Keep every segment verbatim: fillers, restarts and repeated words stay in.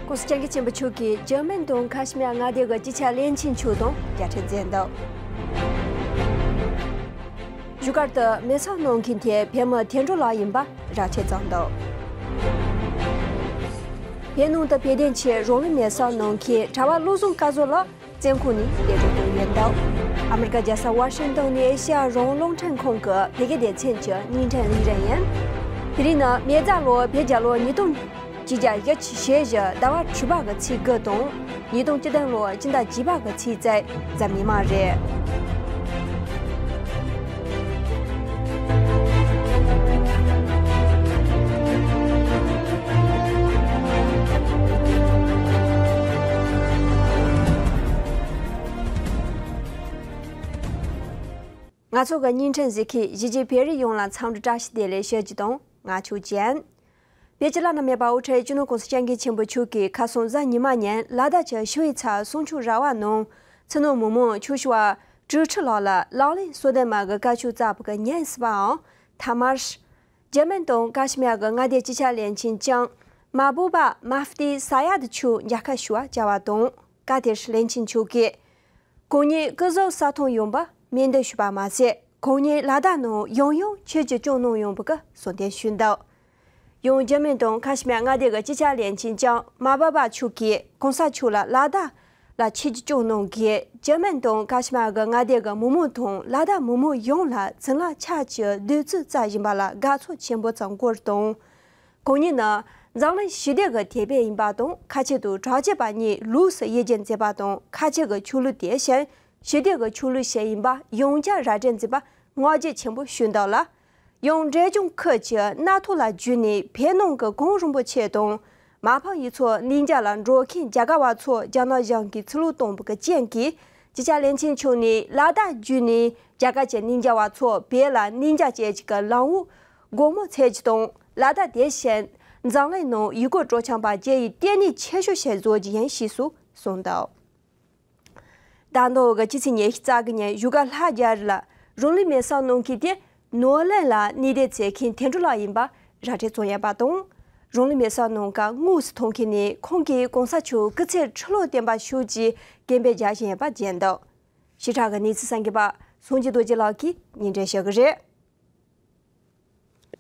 ༸གོང་ས་༸སྐྱབས་མགོན་ཆེན་པོ་མཆོག་གིས་འཇར་མན་དང་ཁ་ཤི་མིར་མངའ་སྡེ་གི་སྤྱི་ཁྱབ་བློན་ཆེན་མཆོག་དང་མཇལ་འཕྲད་མཛད་འདུག་བཞུགས་སྒར་དུ་མེ་སྲེག་གནང་མཁན་དེ་བོད་མི་དོན་གྲུབ་ལགས་ཡིན་པ་ར་འཕྲོད་བྱུང་འདུག་བོད་ནང་དུ་བོད་དོན་ཆེད་རང་ལུས་མེ་སྲེག་གནང་མཁན་གྲྭ་པ་བློ་བཟང་སྐལ་བཟང་ལགས་བཙོན་ཁང་ནས་གློད་གྲོལ་བཏང་ཡོད་འདུག་ཨ་མི་རི་ཀ་རྒྱལ་ས་ཝ་ཤིང་ཏོན་ནས་ཨེ་ཤེ་ཡ་རང་དབང་རླུང་འཕྲིན་ཁང་གི་བོད་སྐད་སྡེ་ཚན་གྱི་བརྙན་འཕྲིན་ལས་རིམ་ཡིན། དེ་རིང་ནི་མེ་བཙའ་ལོ་བོད་རྒྱལ་ལོ་ཉིས་སྟོང་བཅོ་བརྒྱད་ཕྱི་ཟླ་བཞི་ཟླ་བ་དྲུག་པ་གི་ཚེས་དགུ་དང་། ཉིས་སྟོང་བཅུ་བདུན་ལོ་སྤྱི་ཟླ་བརྒྱད་པ་གི་ཚེས་བཅུ་ཙམ་ཡིན་པ་རེད། ང་ཚོ་གི་བརྙན་འཕྲིན་གཟིགས་མཁན་གཞིས་བྱེས་བོད་རིགས་ཡོངས་ལ་འཚམས་འདྲི་བཀྲ་ཤིས་བདེ་ལེགས་ཞུ་རྒྱུ་དང་ང་ཆོས་ཅན། བོད་ཀྱི་བླ་ན་མེད་པ་དབུ་ཁྲིད་སྤྱི་ནོར་༸གོང་ས་༸སྐྱབས་མགོན་ཆེན་པོ་མཆོག་གིས་ཁ་སང་གཟའ་ཉི་མ་ཉིན་ལ་དྭགས་ཀྱི་ཞི་བའི་ཚལ་གསུང་ཆོས་ར་བ་ནང་སྤྱི་ནོར་མི་མང་ཆོས་ཞུ་བ་ཀྲུའུ་ཁྲི་ལགས་ལ་ལག་ལེན་སོ་བདུན་མ་གི་བཀའ་ཆོས་བསྩལ་བ་གི་ཉིན་ཞིག་པའང་ཐ་མར། འཇར་མན་དང་ཀ་ཤི་མིར་གྱི་མངའ་སྡེའི་སྤྱི་ཁྱབ་བློན་ཆེན་ལྕམ་མ་བུ་བ་མ་ཧྥི་ཏི་ས་ཡ་ཏི་མཆོག་མཇལ་ཁ་ཞུ་བར་བཅར་བ་དང་། སྐབས་དེར་བློན་ཆེན་མཆོག་གིས། གང་ཉིད་སྐུ་གཟུགས་ས་ཐོག་ཡོང་བར་སྨོན་འདུན་ཞུས་པ་མ་ཟད། གང་ཉིད་ལ་དྭགས་ནང་ཡང་ཡང་ཆེད་ཅིག་སྐྱོང་གནང་ཡོང་བ་གི་གསུང་དོན་ཞུས་འདུག་ཡང་འཇར་མན་དང་ཀ་ཤི་མིར་མངའ་སྡེ་གི་སྤྱི་ཁྱབ་བློན་ཆེན་ལྕམ་མ་བུ་བ་མཆོག་གིས་གོང་ས་མཆོག་ལ་ལ་དྭགས་ལ་ཆེད་ཅིག་སྐྱོང་གནང་གིས། འཇར་མན་དང་ཀ་ཤི་མིར་གྱི་མངའ་སྡེ་གི་མི་མང་དང་ལ་དྭགས་མི་མང་ཡོངས་ལ་འཛམ་གླིང་ཆ་བཞག་གི་གདུང་རྩེ་བསྩལ་བཞིན་པ་ལ་དགའ་ཚོར་ཆེན་པོ་བྱུང་སྐོར་དང་། གང་ཉིད་ནི་འཛམ་གླིང་ཞི་བདེ་གི་དེད་དཔོན་ཡིན་པ་དང་། ཁ་ཆེ་དང་གྲགས་ཆེ་བ་གཉིས་ལོགས་སུ་དབྱེ་འབྱེད་མཛད་པ་དང་། ཁ་ཆེ་གི་ཆོས་ལུགས་དེ་བཞིན་ཞི་བདེ་གི་ཆོས་ལུགས་ཤིག་ཡིན་པ་ཡང་བསྐྱར་ར་སྤྲོད་མཛད་པར་བསྔགས་བརྗོད་ཆེན་པོ་ཞུས་འདུག་ལ། ཡང་འབྲས་ལྗོངས་ཁུལ་གྱི་གནས་ཐོག་ལ་བརྒྱུད་ནས་བོད་ནང་གི་གངས་རིན་པོ་ཆེ་དང་། མ་ཕམ་ཡུལ་ཚོའི་གནས་མཇལ་ལ་འགྲོ་མཁན་རྒྱ་གར་བ་ཚོ་རྒྱ་ནག་གཞུང་གིས་ཚུར་ལོག་བཏང་བ་གི་རྐྱེན་གྱིས། སྤྱི་ཁྱབ་བློན་ཆེན་མཆོག་ནས་ལ་དྭགས་བརྒྱུད་ནས་རྒྱ་གར་གྱི་གནས་མཇལ་བ་ཚོ་བོད་ལ་གནས་མཇལ་བྱེད་ཀྱི་ལམ་འོག་སྒོ་མོ་འཚོལ་རྒྱུ་དང་། ལ་དྭགས་དེ་བཞིན་འཛམ་གླིང་ནང་ཡུལ་སྐོར་སྤྲོ་འཆམ་པ་བརྗེ་ཡི་ལྟེ་གནས་ཆེ་ཤོས་ཤིག་བཟོ་རྒྱུ་ཡིན་ཞེས་སུ་གསུངས་འདུག་ཟླ་མདོ་གི་སྤྱི་ཚེས་ཉི་ཤུ་རྩ་དགུ་ཉིན་བཞུགས་སྒར་ལྷ་རྒྱལ་རི་ལ་རང་ལུས་མེར་སྲེག་གནང་མཁན་དེ་ནོར་གླིང་ལ་གནས་སྡོད་མཛད་མཁན་དོན་གྲུབ་ལགས་ཡིན་པ་ར་སྤྲོད་བྱུང་ཡོད་པ་དང་། རང་ལུས་མེར་སྲེག་གནང་སྐབས་དངོས་སུ་མཐོང་མཁན་ནས་ཁོང་གིས་གོང་ས་མཆོག་སྐུ་ཚེ་ཁྲི་ལོ་བརྟན་པར་ཤོག་ཅེས་སྐད་འབོད་རྒྱག་བཞིན་ཡོད་པ་བརྗོད་འདུག་ཕྱི་དྲགས་ཀྱི་གནས་ཚུལ་གསན་མཁན་པ་སངས་རྒྱས་རྡོ་རྗེ་ལགས་ཀྱིས་སྙན་སྒྲོན་ཞུ་གི་རེད།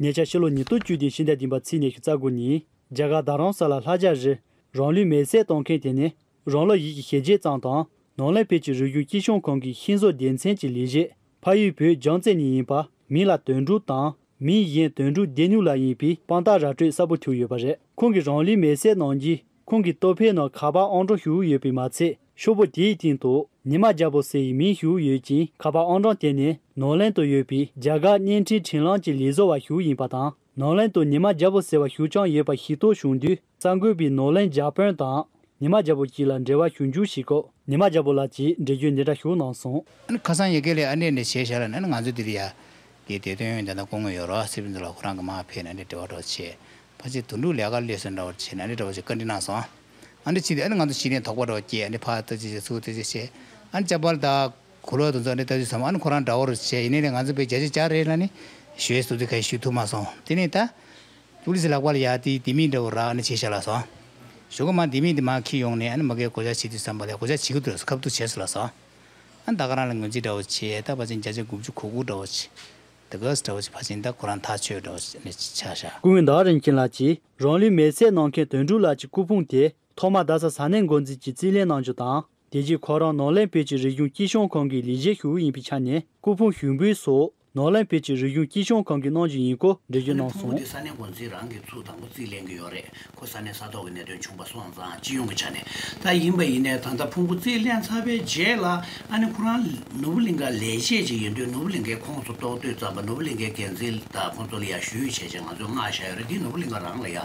ཉེ་ཆར་ཕྱི་ལོ་ཉིས་སྟོང་བཅུ་བདུན་ཕྱི་ཟླ་བདུན་པ་ཚེས་ཉི་ཤུ་རྩ་དགུ་ཉིན་རྒྱ་གར་རྡ་རམ་ས་ལ་ལྷ་རྒྱལ་རི་རང་ལུས་མེར་སྲེག་གཏོང་མཁན་དེ་ནི་རང་ལོ་ཡི་གེ་ཞེ་བརྒྱད་ཙམ་དང་ནོར་གླིང་བོད་ཀྱི་རིག་གཞུང་སྐྱིད་གཤོངས་ཁང་གི་ཤིང་བཟོ་སྡེ་ཚན་གྱི་ལས་བྱེད་ཕ་ཡུལ་བོད་རྒྱལ་རྩེ་ནས་ཡིན་པ་མིང་ལ་དོན་གྲུབ་དང་མིང་གཞན་དོན་གྲུབ་བདེ་སྨྱུག་ལགས་ཡིན་པའི་དཔང་རྟགས་ར་སྤྲོད་གསལ་པོ་ཐུབ་ཡོད་པ་རེད། ཁོང་གིས་རང་ལུས་མེར་སྲེག་གནང་རྗེས་ཁོང་གི་ལྟོ་ཕད་ནང་ཁ་པར་ཨང་གྲངས་ཞུགས་ཡོད་པས་མ་ཚད། ཤོག་བུ་དེའི་སྟེང་དུ་ཉི་མ་རྒྱལ་པོ་ཟེར་བའི་མིང་ཞུགས་ཡོད་ཅིང་། ཁ་པར་ཨང་གྲངས་དེ་ནི་ནོར་གླིང་དུ་ཡོད་པའི་རྒྱ་གར་བརྙན་འཕྲིན་འཕྲིན་ལམ་གྱི་ལས་བཟོ་བ་ཞིག་ཡིན་པ་དང་། ནོར་གླིང་དུ་ཉི་མ་རྒྱལ་པོ་ཟེར་བ་ཞིག་ཀྱང་ཡོད་པ་ཤེས་རྟོགས་བྱུང་དུས། གསར་འགོད་པས་ནོར་གླིང་རྒྱ་དཔོན་དང་ཉི་མ་རྒྱལ་པོ་གཅིག་ལ་འབྲེལ་བ་ཞུ་འཇུག་བྱེད་སྐབས། ཉི་མ་རྒྱལ་པོ་ལགས་ཀྱིས་འགྲེལ་བརྗོད་འདི་འདྲ་ཞིག་གནང་སོང་། ཨ་ནི་ཁ་སང་ཡ་གི་ལས་ཨ་འདྲས་འདྲས་བྱས་བཞག་ལ་ནི་ང་ཚོ་འདིར་ཡ། གི་དེ་དོན་ཡོད་འདི་ན་སྐུ་ངོ་ཡོད་རོགས་སི་པན་ཚོ་ལ་ཁོ་རང་གི་མ་ཕེབས་ན་འདི་འབྲེལ་བ་འགྲོ་བྱེད། ཕ་ཆེ་དོན་གྲུབ་ལས་ཀ་ལས་སོན་འདྲ་བོ་བྱེད་ན་འདི་འདྲ་བོ་ཞིག་བཀའ་འདྲི་གནང་སོང་། ཨ་འདྲི་བྱེད་དུས་ཨ་ནི་ང་ཚོ་ཕྱི་ནས་དོགས་པ་འདྲ་བོ་སྐྱེས། ཨ་འདྲི་ཕ་ལྟ་ཅི་བྱེད་ཚུགས་ལྟ་ཅི་བྱེད། ཨ་ནི་ཅ་པལ་དང་གུ་ལོ་དེ་ཚོ་ཨ་འདྲི་ལྟ་ཅི་བསམ། ཨ་ནི་ཁོ་རང་འདྲ་བོ་རུ་བྱེད་ཡིན་ནའི་ང་ཚོ་པའི་བརྒྱ་ཆ་བརྒྱ་རེད་ལ་ནི་ཞུས་སུ་དེ་ག་ཞུ་ཐུབ་མ་སོང་། དེ་ནས་ད་ཏུ་ལི་སི་ལག་པ་ལ་ཡ་དེ་དེ་མིན་འདྲ་བོ་རག་ཨ་ནི་བྱེད་བཞག་ལ་སོང་། ཞུ་ག་མ་དེ་མིན་དེ་མ་ཁྱི་ཡོང་ནས་ཨ་ནི་མ་གའི་གོ་ཆ་བྱེད་དུས་བསམ་པ་ལས་གོ་ཆ་བྱེད་གི་འདུག་ཁབ་ཏུ་བྱས་སོ་ལ་སོང་། ཨ་ད་ག་རང་ལ་ངོས་འཛིན་འདྲ་བོ་བྱས། ད་ཕ་ཆེན་བརྒྱ་ཆ་དགུ་བཅུ་གོ་དགུ་འདྲ་བོ་བྱས། ད་ག་སི་འདྲ་བོ་བྱས་ཕ་ཆེན་ད་ཁོ་རང་ཐག་ཆོད་འདྲ་བོ་བྱས་ནས་ཆ་བཞག་སྐུ་ངོ་ཟླ་བ་རིན་ཆེན་ལགས་ཀྱིས་རང་ལུས་མེར་སྲེག་གནང་མཁན་དོན་གྲུབ་ལགས་ཀྱི་སྐུ་ཕུང་དེ་ཐོག་མར་རྡ་ས་ས་གནས་འགོ་འཛིན་གྱིས་རྩིས་ལེན་གནང་རྒྱུ་དང་། དེ་རྗེས་ཁོ་རང་ནོར་གླིང་བོད་ཀྱི་རིག་གཞུང་སྐྱིད་གཤོངས་ཁང་གི་ལས་བྱེད་ཞིག་ཡིན་པའི་ཆ་ནས་སྐུ་ཕུང་ཞུགས་འབུལ་སོགས་ནོར་གླིང་བོད་ཀྱི་རིག་གཞུང་སྐྱིད་གཤོངས་ཁང་གིས་གནང་རྒྱུ་ཡིན་སྐོར་འགྲེལ་བརྗོད་གནང་སོང་། ཨ་ནི་ཕུང་པོ་དེ་ས་གནས་འགོ་འཛིན་རང་གིས་ཚུར་དང་པོ་རྩིས་ལེན་གྱི་ཡོད་རེད། ཁོ་ས་གནས་ས་ཐོག་གི་གནད་དོན་བྱུང་པ་སོང་ཙང་སྤྱི་ཡོངས་ཀྱི་ཆ་ནས་ད་ཡིན་པ་ཡིན་ནའི་ད་ལྟ་ཕུང་པོ་རྩིས་ལེན་ཚར་བའི་རྗེས་ལ་ཨ་ནི་ཁོ་རང་ནོར་བུ་གླིང་ག་ལས་བྱེད་ཅིག་ཡིན་དུས་ནོར་བུ་གླིང་གའི་ཁོངས་སུ་གཏོགས་དུས་ཙམ་པ་ནོར་བུ་གླིང་གའི་འགན་འཛིན་དང་ཁོང་ཚོ་ལ་ཡ་ཞུས་བྱས་བྱས་ང་ཚོས་མངགས་བཞག་ཡོད་རེད། དེ་ནོར་བུ་གླིང་ག་རང་ལ་ཡ་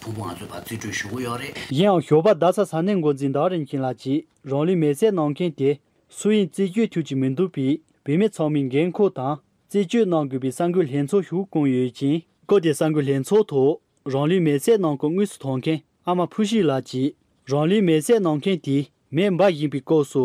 ཕུང་པོ་ང་ཚོས་ཕར་རྩིས་སྤྲོད་ཞུ་གི་ཡོད་རེད། ཡིན་ཡང་ཞོགས་པ་རྡ་ས་ས་གནས་འགོ་འཛིན་ཟླ་བ་རིན་ཆེན་ལགས་ཀྱིས་རང་ལུས་མེར་སྲེག་གནང་མཁན་དེ་སུ་ཡིན་རྩད་གཅོད་ཐུབ་ཀྱི་མི་འདུག་པས། བུད་མེད་ཚང་མས་འགན་ཁུར་དང་རྩད་གཅོད་གནང་དགོས་པའི་གསར་འགོད་ལྷན་ཚོགས་ཤིག་བསྐོངས་ཡོད་ཅིང་། སྐབས་དེའི་གསར་འགོད་ལྷན་ཚོགས་ཐོག་རང་ལུས་མེར་སྲེག་གནང་སྐབས་དངོས་སུ་མཐོང་མཁན་ཨ་མ་ཕུ་ཤི་ལགས་ཀྱིས། རང་ལུས་མེར་སྲེག་གནང་མཁན་དེས་མེ་འབར་བཞིན་པའི་སྐབས་སུ་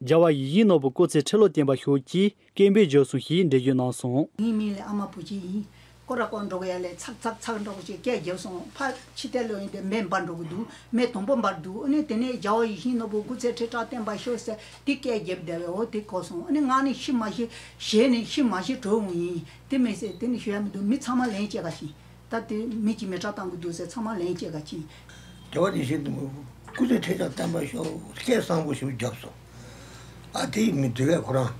རྒྱལ་བ་ཡིད་བཞིན་ནོར་བུ་སྐུ་ཚེ་ཁྲི་ལོ་བརྟན་པར་ཤོག་ཅེས་སྐད་འབོད་བརྗོད་སོང་ཞེས་འགྲེལ་བརྗོད་གནང་སོང་། ངའི་མིང་ལ་ཨ་མ་བུ་སྐྱིད་ཡིན། ཁོ་ར་ཀོ་འགྲོ་གི་ཡ་ལས་ཚག་ཚག་ཚག་འགྲོ་གི་ཅིག་སྐད་རྒྱབ་སོང་། ཕ་ཕྱི་ལྟས་ལོ་ཡིན་ཏེ་མེ་འབར་འགྲོ་གི་འདུག་མེ་དུམ་བུ་འབར་འདུག་ཨ་ནི་དེ་ནས་རྒྱལ་བ་ཡིད་བཞིན་ནོར་བུ་སྐུ་ཚེ་ཁྲི་ཕྲག་བརྟན་པར་ཤོག་ཟེར་དེ་སྐད་རྒྱབ་བསྡད་པས། འོ་དེ་གོ་སོང་། ཨ་ནི་ང་ནི་ཤི་མ་ཤི་ཞེད་ནས་ཤི་མ་ཤི་བྲོས་འོང་ཡིན། དེ་མི་ཟེར། དེ་ནི་ཞུ་ཡ་མི་འདུག་མི་ཚང་མ་ལན་བཅད་ག་ཕྱིན། ད་དེ་མི་གཅིག་མི་ཁྲག་བཏང་གི་འདུག་ཟེར་ཚང་མ་ལན་བཅད་ག་ཕྱིན། རྒྱལ་བ་ཡིད་བཞིན་ནོར་བུ་སྐུ་ཚེ་ཁྲི་ཕྲག་བརྟན་པར་ཤོག་སྐད་གསང་པོ་ཞིག་རྒྱབ་སོང་། ཨ་དེ་མི་དེ་བས་ཁོ་རང་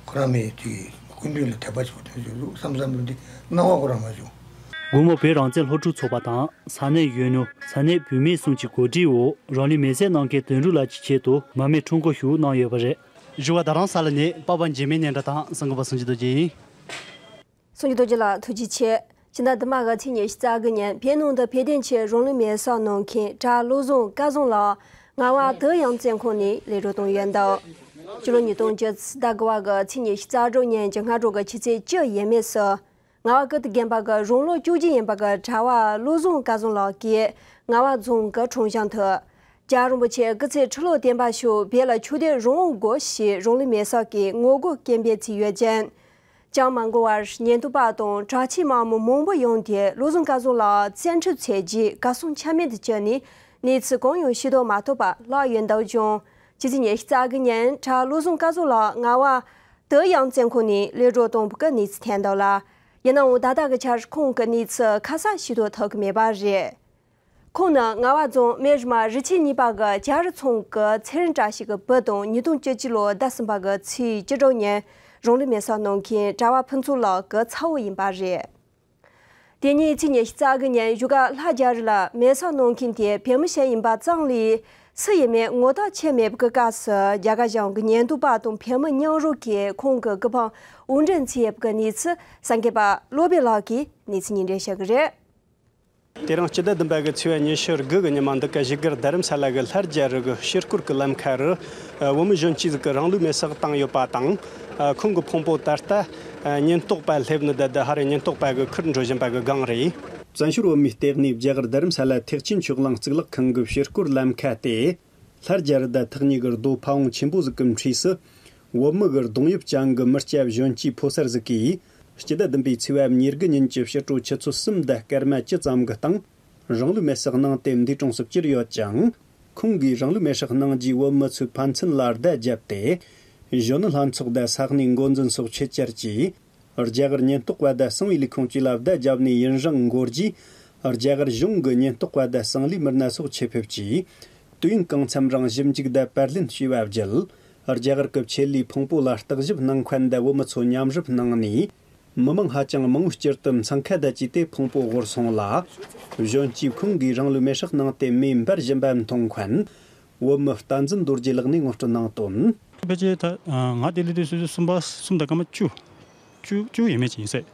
ཁོ་རང་མི་དེ་སྐུ་མདུན་ལ་དད་པ་ཞིག་ཐོན་ཞིག་འདུག་བསམ་བསམ་བློ་འདི་སྣང་བ་ཁོ་རང་མ་བྱུང་། དགོང་མོ་བོད་རང་བཙན་སློབ་ཕྲུག་ཚོགས་པ་དང་ས་གནས་གཞོན་ནུ། ས་གནས་བུད་མེད་གསུམ་གྱི་གོ་སྒྲིག་འོག་རང་ལུས་མེར་སྲེག་གནང་མཁན་དོན་གྲུབ་ལགས་ཀྱི་ཆེད་དུ་མར་མེ་ཁྲོམ་སྐོར་ཞིག་གནང་ཡོད་པ་རེད། བཞུགས་སྒར་རྡ་རམ་ས་ལ་ནས་པ་ཕ་འཇིགས་མེད་སྙན་གྲགས་དང་གསན་མཁན་པ་སངས་རྒྱས་རྡོ་རྗེ་ཡིན། སངས་རྒྱས་རྡོ་རྗེ་ལགས་ཐུགས་རྗེ་ཆེ། ཕྱི་ཟླ་འདི་མ་གི་ཚེས་ཉི་ཤུ་རྩ་དགུ་ཉིན་བོད་ནང་དུ་བོད་དོན་ཆེད་རང་ལུས་མེར་སྲེག་གནང་མཁན་གྲྭ་བློ་བཟང་སྐལ་བཟང་ལགས་རྔ་བ་དུ་དབྱངས་བཙོན་ཁང་ནས་གློད་གྲོལ་བཏང་ཡོད་འདུག་སྤྱི་ལོ་ཉིས་སྟོང་བཅུ་ཟླ་དགུ་བ་གི་ཚེས་ཉི་ཤུ་རྩ་དྲུག་ཉིན་གྱི་སྔ་དྲོ་གི་ཆུ་ཚོད་བཅུ་ཡས་མས་སུ། རྔ་བ་ཀིརྟི་དགོན་པ་གི་རང་ལོ་བཅུ་བཞི་ཡིན་པ་གི་གྲྭ་བ་བློ་བཟང་སྐལ་བཟང་ལགས་ཀྱིས་རྔ་བ་རྫོང་གི་ཁྲོམ་བྱང་དུ། རྒྱལ་བ་རིན་པོ་ཆེ་སྐུ་ཚེ་ཁྲི་ལོ་བརྟན་པར་ཤོག་བོད་ལ་ཆོས་དད་རང་དབང་དགོས་ཞེས་རང་ལུས་མེར་སྲེག་གི་ངོ་རྒོལ་སྐད་འབོད་བྱས་ཡོད་ཅིང་། ཅང་མ་འགོར་བར་ཉེན་རྟོག་པ་དང་དྲག་ཆས་དམག་མི་མང་པོ་ཡོང་སྟེ་བློ་བཟང་སྐལ་བཟང་ལགས་བཙན་ཁྲིད་བྱས་རྗེས་གར་སོང་ཆ་མེད་དུ་གྱུར་ནས་གནས་ཚུལ་གང་ཡང་ཤེས་རྟོགས་མ་ཐུབ་པར་ལྷག་ཡོད་འདུག་ཀྱང་། ཕྱི་ཚེས་ཉི་ཤུ་རྩ་དགུ་ཉིན་གྲྭ་བློ་བཟང་སྐལ་བཟང་ལགས་རྔ་བ་དུ་དབྱངས་བཙོན་ཁང་ནས་གློད་གྲོལ་བཏང་བའི་གནས་ཚུལ་ཐོན་འདུག་ལ། ཡིན་ནའང་ད་ལྟ་གི་ཆར་ཁོང་གི་གནས་ཚུལ་ཁ་གསལ་ཤེས་རྟོགས་ཐུབ་ཀྱི་མེད་པ་རེད། ཁོང་ནི་རྔ་བ་རྫོང་སྨད་རིམ་མ་རུ་ཆེན་གཉིས་པ་གི་རྒྱ་རི་ཚང་གི་ཚེ་རིང་བཀྲ་ཤིས་ཀྱི་བུ་དང་ཉིས་སྟོང་བཅུ་གཅིག་ལོ་ཟླ་གསུམ་པ་གི་ཚེས་བཅུ་དྲུག་ཉིན་རང་ལུས་མེར་སྲེག་གནང་མཁན་གྲྭ་བ་ཕུན་ཚོགས་ལགས་ཀྱི་ཚ་བོ་ཡིན་པ་རེད། དེ་ཉིན་ཚེས་ཉི་ཤུ་རྩ་དགུ་ཉིན་བཞུགས་སྒར་ལྷ་རྒྱ་རི་ལ་མེར་སྲེག་གནང་མཁན་དེ་བོད་མི་ཞིག་ཡིན་པ་ཙམ་ལས་སུ་ཡིན་མིན་ངོ་ཐག་ཆོད་མེད་པའི་སྐབས་སུ་རྒྱ་གར་གཞུང་གི་ཉེན་རྟོག་པ་དང་བོད་མི་མཉམ་རུབ་ཀྱིས་ཁོང་གི་སྐུ་ཕུང་དབུ་འདྲེན་བྱས་པའི་གནས་ཚུལ་གསར་འགོད་པ་བློ་བྷེ་ལགས་ཀྱིས་གནས་ཚུལ་སྙན་སྒྲོན་ཞུ་གི་རེད། དེ་རིང་སྤྱི་ཟླ་བདུན་པ་གི་ཚེས་པ་ཉི་ཤུ་དགུ་གི་ཉི་མ་འདི་ག་བཞུགས་སྒར་རྡ་རམ་ས་ལ་གི་ལྷ་རྒྱ་རི་གི་ཕྱིར་སྐོར་གི་ལམ་ཁ་རུ། ཨ། བོད་མི་གཞོན་སྐྱེས་ཟིག་གིས་རང་ལུས་མེར་སྲེག་བཏང་ཡོད་པ་དང་། ཨ། ཁོང་གི་ཕུང་པོ་ད་ལྟ། ཨ། ཉེན་རྟོག་པ་སླེབས་ནི་ད་ལྟ་ཧ་རེ་ཉེན་རྟོག་པ་གི་ཁུར་འགྲོ་བཞིན་པ་གི་སྒང་རེད། བཙན་བྱོལ་བོད་མིའི་ལྟེ་གནས་རྒྱ་གར་རྡ་རམ་ས་ལ་ཐེག་ཆེན་ཆོས་གླིང་གཙུག་ལག་ཁང་གི་ཕྱིར་སྐོར་ལམ་ཁ་སྟེ། ལྷ་རྒྱ་རི་དང་ཐག་ཉེ་གི་རྡོ་ཕ་བོང་ཆེན་པོ་ཟིག་གི་འཁྲིས་སུ། བོད་མི་གི་གདུང་དབྱིབས་ཅན་གི་མི་སྐྱ་གཞོན་སྐྱེས་ཕོ་གསར་ཟིག་གིས། སྤྱི་ཟླ་བདུན་པའི་ཚེས་པ་ཉེར་དགུ་ཉིན་གྱི་ཕྱི་དྲོ་ཆུ་ཚོད་གསུམ་དང་སྐར་མ་བཅུ་ཙམ་གྱི་སྟེང་། རང་ལུས་མེར་སྲེག་གནང་སྟེ་འདས་གྲོངས་སུ་གྱུར་ཡོད་ཅིང་། ཁོང་གིས་རང་ལུས་མེར་སྲེག་གནང་རྗེས་བོད་མི་ཚོའི་ཕན་ཚུན་ལ་བརྡ་བརྒྱབ་སྟེ། གཞོན་ནུ་ལྷན་ཚོགས་དང་ས་གནས་འགོ་འཛིན་སོགས་ཆེད་བཅར་གྱིས། རྒྱ་གར་ཉེན་རྟོག་པ་དང་གསང་བའི་ལས་ཁུངས་བཅས་ལ་བརྡ་བརྒྱབ་ནས་ཡུན་རིང་འགོར་རྗེས། རྒྱ་གར་གཞུང་གི་ཉེན་རྟོག་པ་དང་གསང་ལས་མི་སྣ་སོགས་ཆེད་ཕེབས་ཀྱིས། དུས་ཡུན་གང་འཚམ་རིང་ཞིབ་འཇུག་དང་པར་ལེན་བྱས་པ་བརྒྱུད། རྒྱ་གར་གྱི་ཆེད་ལས་ཕུང་པོ་ལ་བརྟག་ཞིབ་གནང་མཁན་དང་བོད་མི་ཚོ་མཉམ་རུབ་གནང་ནས། མི་མང་ཧ་ཅང་མང་བོའི་དཀྱིལ་དུ་འཚང་ཁ་བརྡབ་བྱས་ཏེ་ཕུང་པོ་དབོར་སོང་ལ། གཞོན་སྐྱེས་ཁོང་གིས་རང་ལུས་མེར་སྲེག་གནང་སྟེ་མེ་འབར་བཞིན་པ་མཐོང་མཁན། བོད་མི་བསྟན་འཛིན་རྡོ་རྗེ་ལགས་ནས་ངོ་སྤྲོད་གནང་དོན། ཕལ་ཆེར་ད་ང་དེ་སླེབས་དུས་སོ་སོ་གསུམ་པ་གསུམ་དང་སྐར་མ་བཅུ། བཅུ་བཅུ་ཡས་མས་ཅིག་ཡིན་སྲིད།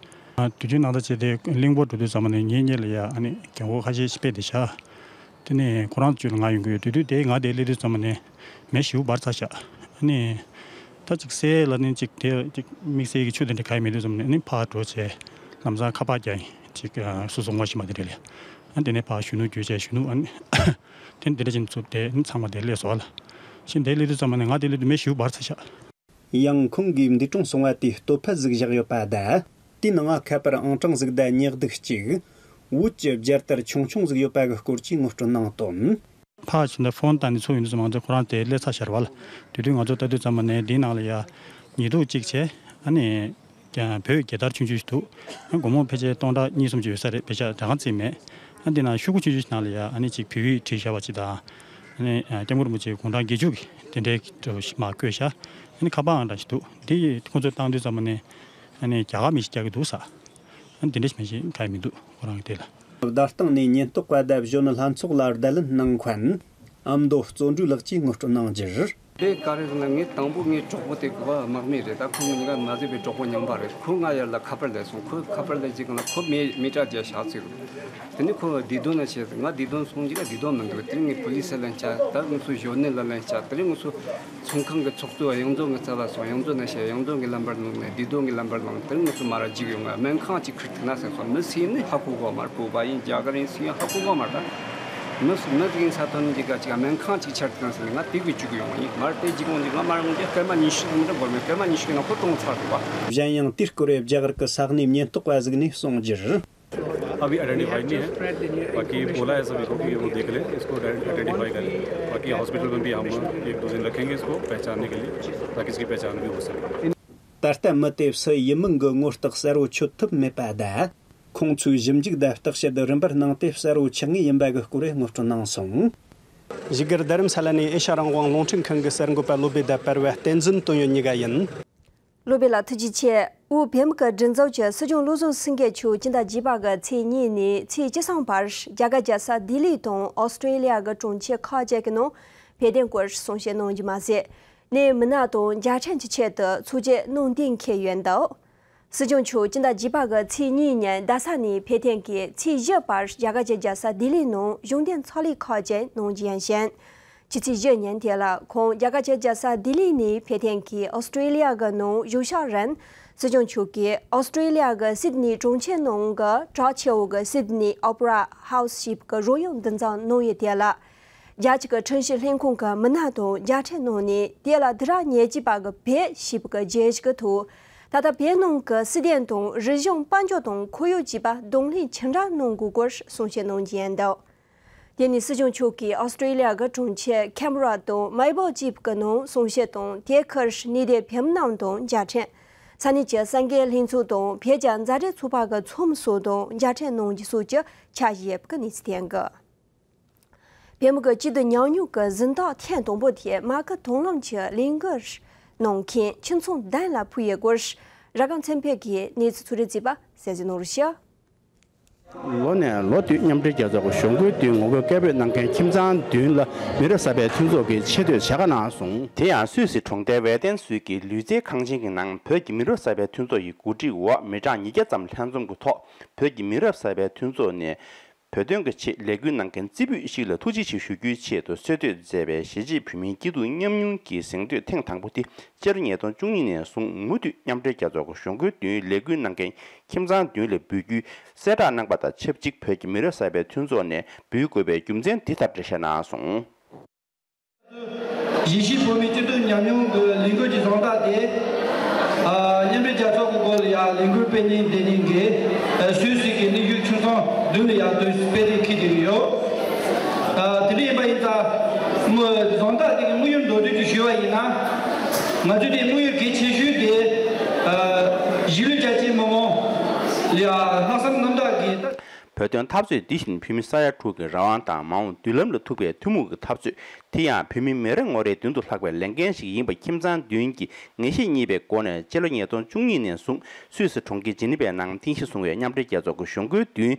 དུས་རྒྱུན་ནང་ལྟར་བྱས་ཏེ་གླིང་སྐོར་འགྲོ་དུས་ཙམ་ནས་ངེད་གཉིས་ལ་ཡ་ཨ་ནི་གྱང་ཁོག་ཁ་ཤས་ཤིག་ཕུད་དེ་བཞག་དེ་ནས་ཁོ་རང་ཚོ་ལ་ང་ཡོང་གི་ཡོད། དེ་དུས་དེ་ང་དེ་སླེབས་དུས་ཙམ་ནས་མེ་ཞེ་པོ་འབར་ཚར་བཞག་ཨ་ནི་ད་ཅིག་གསལ་ལ་ནི་ཅིག་དེ་ཅིག་དམིགས་བསལ་གྱི་ཆུ་དེ་འདྲ་ག་ཡང་མེད་དུས་ཙམ་ནས་ཨ་ནི་ཕར་འགྲོ་བྱས་ལམ་སང་ཁ་པར་རྒྱག་ཡིན་ཅིག་སོ་སོ་ངོ་ཤེས་མ་དེ་འདྲ་ལས་ཨ་དེ་ནས་ཕར་གཞོན་ནུ་བརྒྱུད་བྱས་གཞོན་ནུ་ཨ་ནི་དེ་འདི་འདྲ་ཅིག་ཚུར་དེ་ཨ་ནི་ཚང་མ་དེ་སླེབས་སོང་ལ་ཤིང་དེ་སླེབས་དུས་ཙམ་ནས་ང་དེ་སླེབས་དུས་མེ་ཞེ་པོ་འབར་ཚར་བཞག་ཡང་ཁོང་གིས་འདས་གྲོངས་སོང་བ་དེའི་སྟོད་ཕད་ཟིག་བཞག་ཡོད་པ་དང་། དེའི་ནང་ང་ཁ་པར་ཨང་གྲངས་ཟིག་དང་ཉག་གདུགས་གཅིག་བོད་ཀྱི་རྒྱལ་དར་ཆུང་ཆུང་ཟིག་ཡོད་པ་གི་སྐོར་གྱི་ངོ་སྤྲོད་གནང་དོན། ཕར་ཕྱིན་ད་ཕོན་བཏང་ནས་ཚུར་ཡོང་དུས་ཙམ་ང་ཚོ་ཁོ་རང་དེ་སླེབས་ཚར་ཤར་བ་ལ། དེ་དུས་ང་ཚོ་ལྟ་དུས་ཙམ་པ་ནས་འདིའི་ནང་ལ་ཡ་ཉི་གདུགས་གཅིག་བྱས་ཨ་ནི། ཀྱང་བོད་རྒྱལ་དར་ཆུང་ཆུང་ཞིག་འདུག་ཨ་སྒོར་མོ་ཕལ་ཆེར་སྟོང་ཕྲག་གཉིས་གསུམ་ཅིག་ཡོད་ས་རེད། བེད་སྤྱོད་དྲ་ཁང་བརྩིས་མེད། ཨ་འདི་ནང་ཤོག་གུ་ཆུང་ཆུང་ཞིག་ནང་ལ་ཡ་ཨ་ནི་ཅིག་བོད་ཡིག་བྲིས་བཞག་པ་ཅིག་དང་། ཨ་ནི་སྐྱབས་མགོན་རིན་པོ་ཆེའི་དགུང་གྲངས་བརྒྱད་ཅུ་གི་དེ་འདྲའི་འདྲ་བོ་ཞིག་མར་བཀོད་བཞག་ཨ་ནི་ཁ་པར་ཨང་གྲངས་ཤིག་འདུག་འདི་ཁོང་ཚོས་བཏང་དུས་ཙམ་པ་ནས་ཨ་ནི་རྒྱ་གར་མི་ཞིག་རྒྱག་གི་འདུག་ས། ཨ་ནི་དེ་འདྲ་ཞིག་མ་གཞི་གང་ཡང་མི་འདུག་ཁོ་རང་གི་དེ་ལ། བརྡ་སྟེང་ནས་ཉེན་རྟོག་པ་དང་གཞོན་ནུ་ལྷན་ཚོགས་ལ་བརྡ་ལན་གནང་མཁན། ཨ་མདོ་བརྩོན་འགྲུས་ལགས་ཀྱིས་ངོ་སྤྲོད་གནང་རྒྱུར། དེ་ག་རེ་ཟེར་ན་ངས་དང་པོ་ངའི་གྲོགས་པོ་དེ་གི་བ་དམག་མི་རེད། ད་ཁོ་མོ་གཉིས་ཀ་མ་བཟོས་པའི་གྲོགས་པོ་རྙིང་པ་རེད། ཁོ་ང་ཡར་ལ་ཁ་པར་སླེབས་སོང་། ཁོས་ཁ་པར་སླེབས་རྗེས་གང་ལ་ཁོ་མེ་མེ་སྲེག་རྒྱག་བཞག་ཚིག་དེ་ནས་ཁོ་བདེ་དོན་ལ་བཤད། ང་བདེ་དོན་སོང་རྗེས་ཀ་བདེ་དོན་མི་འདུག་དེ་ནས་ངས་པུ་ལི་སི་ལ་ལན་བཅད། ད་ང་ཚོ་གཞོན་ནུ་ལ་ལན་བཅད། དེ་ནས་ང་ཚོ་ཚོང་ཁང་གི་ཚོགས་གཙོ་གཡང་འཛོམས་ཀྱི་རྩ་ལ་སོང་། གཡང་འཛོམས་ན་བཤད། གཡང་འཛོམས་ཀྱི་ལམ་བར་ལངས་ནས་བདེ་དོན་གྱི་ལམ་བར་ལངས། དེ་ནས་ང་ཚོ་མར་ར་འཇིགས་ཡོང་ང་སྨན་ཁང་གཅིག་ཁུར་ཐུག་ན་ཟེར་སོང་། མི་སུ་ཡིན་ནི་ཧ་གོ་གོ་མ་རེད། བོད་པ་ཡིན་རྒྱ་གར་ཡིན་སུ་ཡིན་ཧ་གོ་གོ་མ་རེད། མི་མི་དེ་གིན་ས་ཐོན་འདི་ག་ཅིག་སྨན་ཁང་ཅིག་ཆར་དུ་ཟིན་ང་དེ་གི་བཅུག་ཡོང་བ་ཡིན། མར་དེ་ཅིག་ཡོང་ཅིག་ང་མར་ཡོང་ཅིག་སྐར་མ་ཉི་ཤུ་ཙམ་འདྲ་འགོར་མེད། སྐར་མ་ཉི་ཤུ་གི་ནང་ཁོ་གྲོངས་ཚར་འདུག་བ། གཞན་ཡང་དེའི་སྐོར་རྒྱ་གར་གྱི་ས་གནས་ཉེན་རྟོག་པ་ཟིག་ནས་གསུངས་རྒྱུར། अभी आइडेंटिफाई नहीं है। बाकी बोला है सभी को कि वो देख लें, इसको आइडेंटिफाई कर लें। बाकी हॉस्पिटल में भी हम एक दो दिन रखेंगे इसको पहचानने के लिए, ताकि इसकी पहचान भी हो सके। ད་ལྟ་མི་དེ་སུ་ཡིན་མིན་གྱི་ངོ་རྟགས་གསལ་བོ་ཆོད་ཐུབ་མེད་པ་དང་། ཁོང་ཚོས་ཞིབ་འཇུག་དང་བརྟག་དཔྱད་རིམ་པར་གནང་སྟེ་གསལ་བོ་ཆགས་ངེས་ཡིན་པ་གི་སྐོར་ངོ་སྤྲོད་གནང་སོང་། བཞུགས་སྒར་རྡ་རམ་ས་ལ་ནས་ཨེ་ཤ་རང་དབང་རླུང་འཕྲིན་ཁང་གི་གསར་འགོད་པ་བློ་བྷེ་དང་བར་བ་བསྟན་འཛིན་དོན་ཡོད་གཉིས་ཀ་ཡིན། བློ་བྷེ་ལགས་ཐུགས་རྗེ་ཆེ། དབུས་བོད་མི་གི་མགྲིན་ཚབ་ཀྱིས་སྲིད་སྐྱོང་བློ་བཟང་སེང་གེ་མཆོག་སྤྱི་ཟླ་བརྒྱད་པ་གི་ཚེས་གཉིས་ནས་ཚེས་བཅུ་ཐམ་བར་རྒྱ་གར་རྒྱལ་ས་ལྡི་ལི་དང་ཨོ་སི་ཀྲེ་ལི་ཡ་གི་གྲོང་ཁྱེར་ཁག་ཅིག་གི་ནང་ཕེབས་ཐོན་སྐོར་གསུང་བཤད་གནང་རྒྱུ་མ་ཟད། གནད་མི་སྣ་དང་མཇལ་འཕྲད་ཀྱི་ཆེད་དུ་ཚོགས་ཆེན་གནང་གཏན་འཁེལ་ཡོད་འདུག་སྲིད་སྐྱོང་མཆོག་སྤྱི་ཟླ་བརྒྱད་པ་གི་ཚེས་གཉིས་ཉིན་རྡ་ས་ནས་ཕེབས་ཐོན་གྱིས་ཚེས་བཞི་བར་རྒྱ་གར་གྱི་རྒྱལ་ས་ལྡི་ལིའི་ནང་གཞུང་འབྲེལ་ཚོགས་ལས་ཁག་ཅིག་གནང་རྒྱུ་ཡིན་ཞིང་། ཕྱི་ཚེས་བཞི་ཉིན་དེ་ལ་ཁོང་རྒྱ་གར་གྱི་རྒྱལ་ས་ལྡི་ལི་ནས་ཕེབས་ཐོན་གྱིས་ཨོ་སི་ཀྲེ་ལི་ཡ་གི་ནང་བཞུགས་ཤག་རིང་། སྲིད་སྐྱོང་མཆོག་གིས་ཨོ་སི་ཀྲེ་ལི་ཡ་གི་སིད་ནི་གྲོང་ཁྱེར་ནང་གི་གྲགས་ཆེ་བོ་གི་སིད་ནི་ཨོ་པེ་ར་ཧའུ་སི་ཞེས་པའི་རོལ་དབྱངས་འདུ་འཛོམས་གནང་ཡོད་དེ་ལ། རྒྱལ་སྤྱི་གི་ཁྲིམས་ཞིབ་ལྷན་ཁང་གི་མི་སྣ་དང་མཇལ་འཕྲད་གནང་ནས། དེ་ལ་དུས་རབས་ཉེར་གཅིག་པ་གི་བོད་ཞེས་པའི་བརྗོད་གཞི་གི་ཐོག་ད་ལྟ་བོད་ནང་གི་སྲིད་དོན་དང་རིག་གཞུང་དཔལ་འབྱོར་དང་ཁོར་ཡུག་བཅས་པ་གདོང་ལེན་ཅི་འདྲ་གནང་དགོས་སྐོར་གསུང་བཤད་གནང་རྒྱུ་ཡིན་འདུག་དེ་ནས་སྲིད་སྐྱོང་མཆོག་གིས་ཨོ་སི་ཀྲེ་ལི་ཡ་གི་གྲོང་ཁྱེར་ཁེམ་ར་དང་མེལ་བོར་བཅས་ཀྱི་ནང་གསུང་བཤད་དང་། དེ་ཁར་གནས་བསྡད་བོད་མི་རྣམས་དང་མཇལ་འཕྲད། ས་གནས་ཀྱི་གསར་འགོད་ལྷན་ཚོགས་དང་བོད་ཀྱི་མཛའ་འབྲེལ་ཚོགས་པ་གི་ཚོགས་མི་སོགས་དང་མཇལ་འཕྲད་གནང་རྒྱུ་སོགས་ཀྱི་འཆར་གཞི་ཡོད་པའི་གནས་ཚུལ་ཐོན་གི། བོད་མི་གི་སྐྱིད་སྡུག་མཉམ་མྱོང་གི་གཟེངས་རྟགས་ཐེངས་དང་པོ་དེ་མ་ཁུ་མཐོང་ལམ་གྱི་ལས་འགུལ་གནང་མཁན་ཁྱིམ་ཚང་བདུན་ལ་ཕུལ་ཡོད་སྐོར། ར་སྒང་ཚེ་འཕེལ་གྱིས་གནས་ཚུལ་ཚོགས་རིགས་བརྩིས་པ་གསན་གཟིགས་གནང་རོགས་ཞུ། ལོ་ནས་ལོ་བསྟུད་མཉམ་འབྲེལ་རྒྱལ་ཚོགས་ཀྱི་གཞུང་སྒོའི་མདུན་ངོ་རྒོལ་སྐད་འབོད་གནང་མཁན་ཁྱིམ་ཚང་བདུན་ལ་མི་རབས་གསར་པའི་མཐུན་ཚོགས་ཀྱིས་ཆེ་བསྟོད་བྱ་དགའ་གནང་སོང་། དེ་ཡང་སུད་སི་གྲོང་རྡལ་ཝེ་ཏན་སུད་ཀྱི་ལུས་རྩལ་ཁང་ཆེན་གྱི་ནང་བོད་ཀྱི་མི་རབས་གསར་པའི་མཐུན་ཚོགས་ཀྱི་གོ་སྒྲིག་འོག་མི་གྲངས་ཉིས་བརྒྱ་ཙམ་ལྷན་འཛོམས་ཀྱི་ཐོག་བོད་ཀྱི་མི་རབས་གསར་པའི་མཐུན་ཚོགས་ནས། བོད་དོན་གྱི་ཆེད་ལས་འགུལ་གནང་མཁན་རྩེ་ཕུད་ཞིག་ལ་ཐུགས་རྗེ་ཆེ་ཞུ་རྒྱུའི་ཆེད་དུ་གསོལ་བསྟོད་མཛད་པའི་གཞིས་བྱེས་བོད་མིའི་སྐྱིད་སྡུག་མཉམ་མྱོང་གི་གཟེངས་བསྟོད་ཐེངས་དང་པོ་དེ་སྤྱི་ལོ་ཉིས་སྟོང་བཅུ་གཉིས་ནས་བཟུང་མུ་མཐུད་མཉམ་འབྲེལ་རྒྱལ་ཚོགས་ཀྱི་གཞུང་སྒོའི་མདུན་ལས་འགུལ་གནང་མཁན་ཁྱིམ་ཚང་བདུན་ལ་འབུལ་རྒྱུའི་གསལ་བསྒྲགས་གནང་པ་དང་ཆབས་ཅིག་བོད་ཀྱི་མི་རབས་གསར་པའི་མཐུན་ཚོགས་ནས་འབུལ་དགོས་པའི་རྒྱུ་མཚན་འདི་ལྟར་འགྲེལ་བཤད་གནང་སོང་། གཞིས་བྱེས་བོད་མིའི་སྤྱི་ཚོགས་ཉམས་མྱོང་གི་ལས་འགུལ་གྱི་གཟེངས་རྟགས་དེ། ཨ། མཉམ་འབྲེལ་རྒྱལ་ཚོགས་ཀྱི་སྒོ་ལ་ཡང་ལས་འགུལ་སྤེལ་མཁན་དེ་ནི་གི། ཨ། སུད་སི་གི་གནས་བཞུགས་ཁྱིམ་ཚང་བདུན་ལ་ཡང་དུ་སྤེལ་རེས་འཁེལ་བསྡད་ཡོད། ཨ། དེ་འདྲ་ཡིན་པ་ཡིན་ཙང་། མི་གཟེངས་རྟགས་དེ་གི་དམིགས་ཡུལ་མདོར་བསྡུས་ཀྱིས་ཞུས་པ་ཡིན་ན། ང་ཚོའི་དེ་དམིགས་ཡུལ་གལ་ཆེ་ཤོས་དེ། ཨ། གཞིས་ལུས་རྒྱ་ཆེའི་མི་མང་ལ་ཡང་ལྷག་བསམ་རྣམ་དག་གིས། བོད་དོན་འཐབ་རྩོད་འདི་བཞིན་བོད་མི་ས་ཡ་དྲུག་གི་རང་དབང་དང་མ་འོངས་མདུན་ལམ་ལ་ཐུག་པའི་ཐུན་མོང་གི་འཐབ་རྩོད། དེ་ཡང་བོད་མི་མི་རེ་ངོ་རེའི་མདུན་དུ་ལྷགས་པའི་ལས་འགན་ཞིག་ཡིན་པ་ཁྱིམ་ཚང་བདུན་གྱིས་ངེས་ཤེས་རྙེད་པའི་སྒོ་ནས་སྤྱི་ལོ་ཉིས་སྟོང་བཅུ་གཉིས་ནས་བཟུང་སུད་སི་གྲོང་ཁྱེར་ཇི་ནི་ཝའི་ནང་རྟེན་གཞི་བཟུང་བའི་མཉམ་འབྲེལ་རྒྱལ་ཚོགས་ཀྱི་གཞུང་སྒོའི་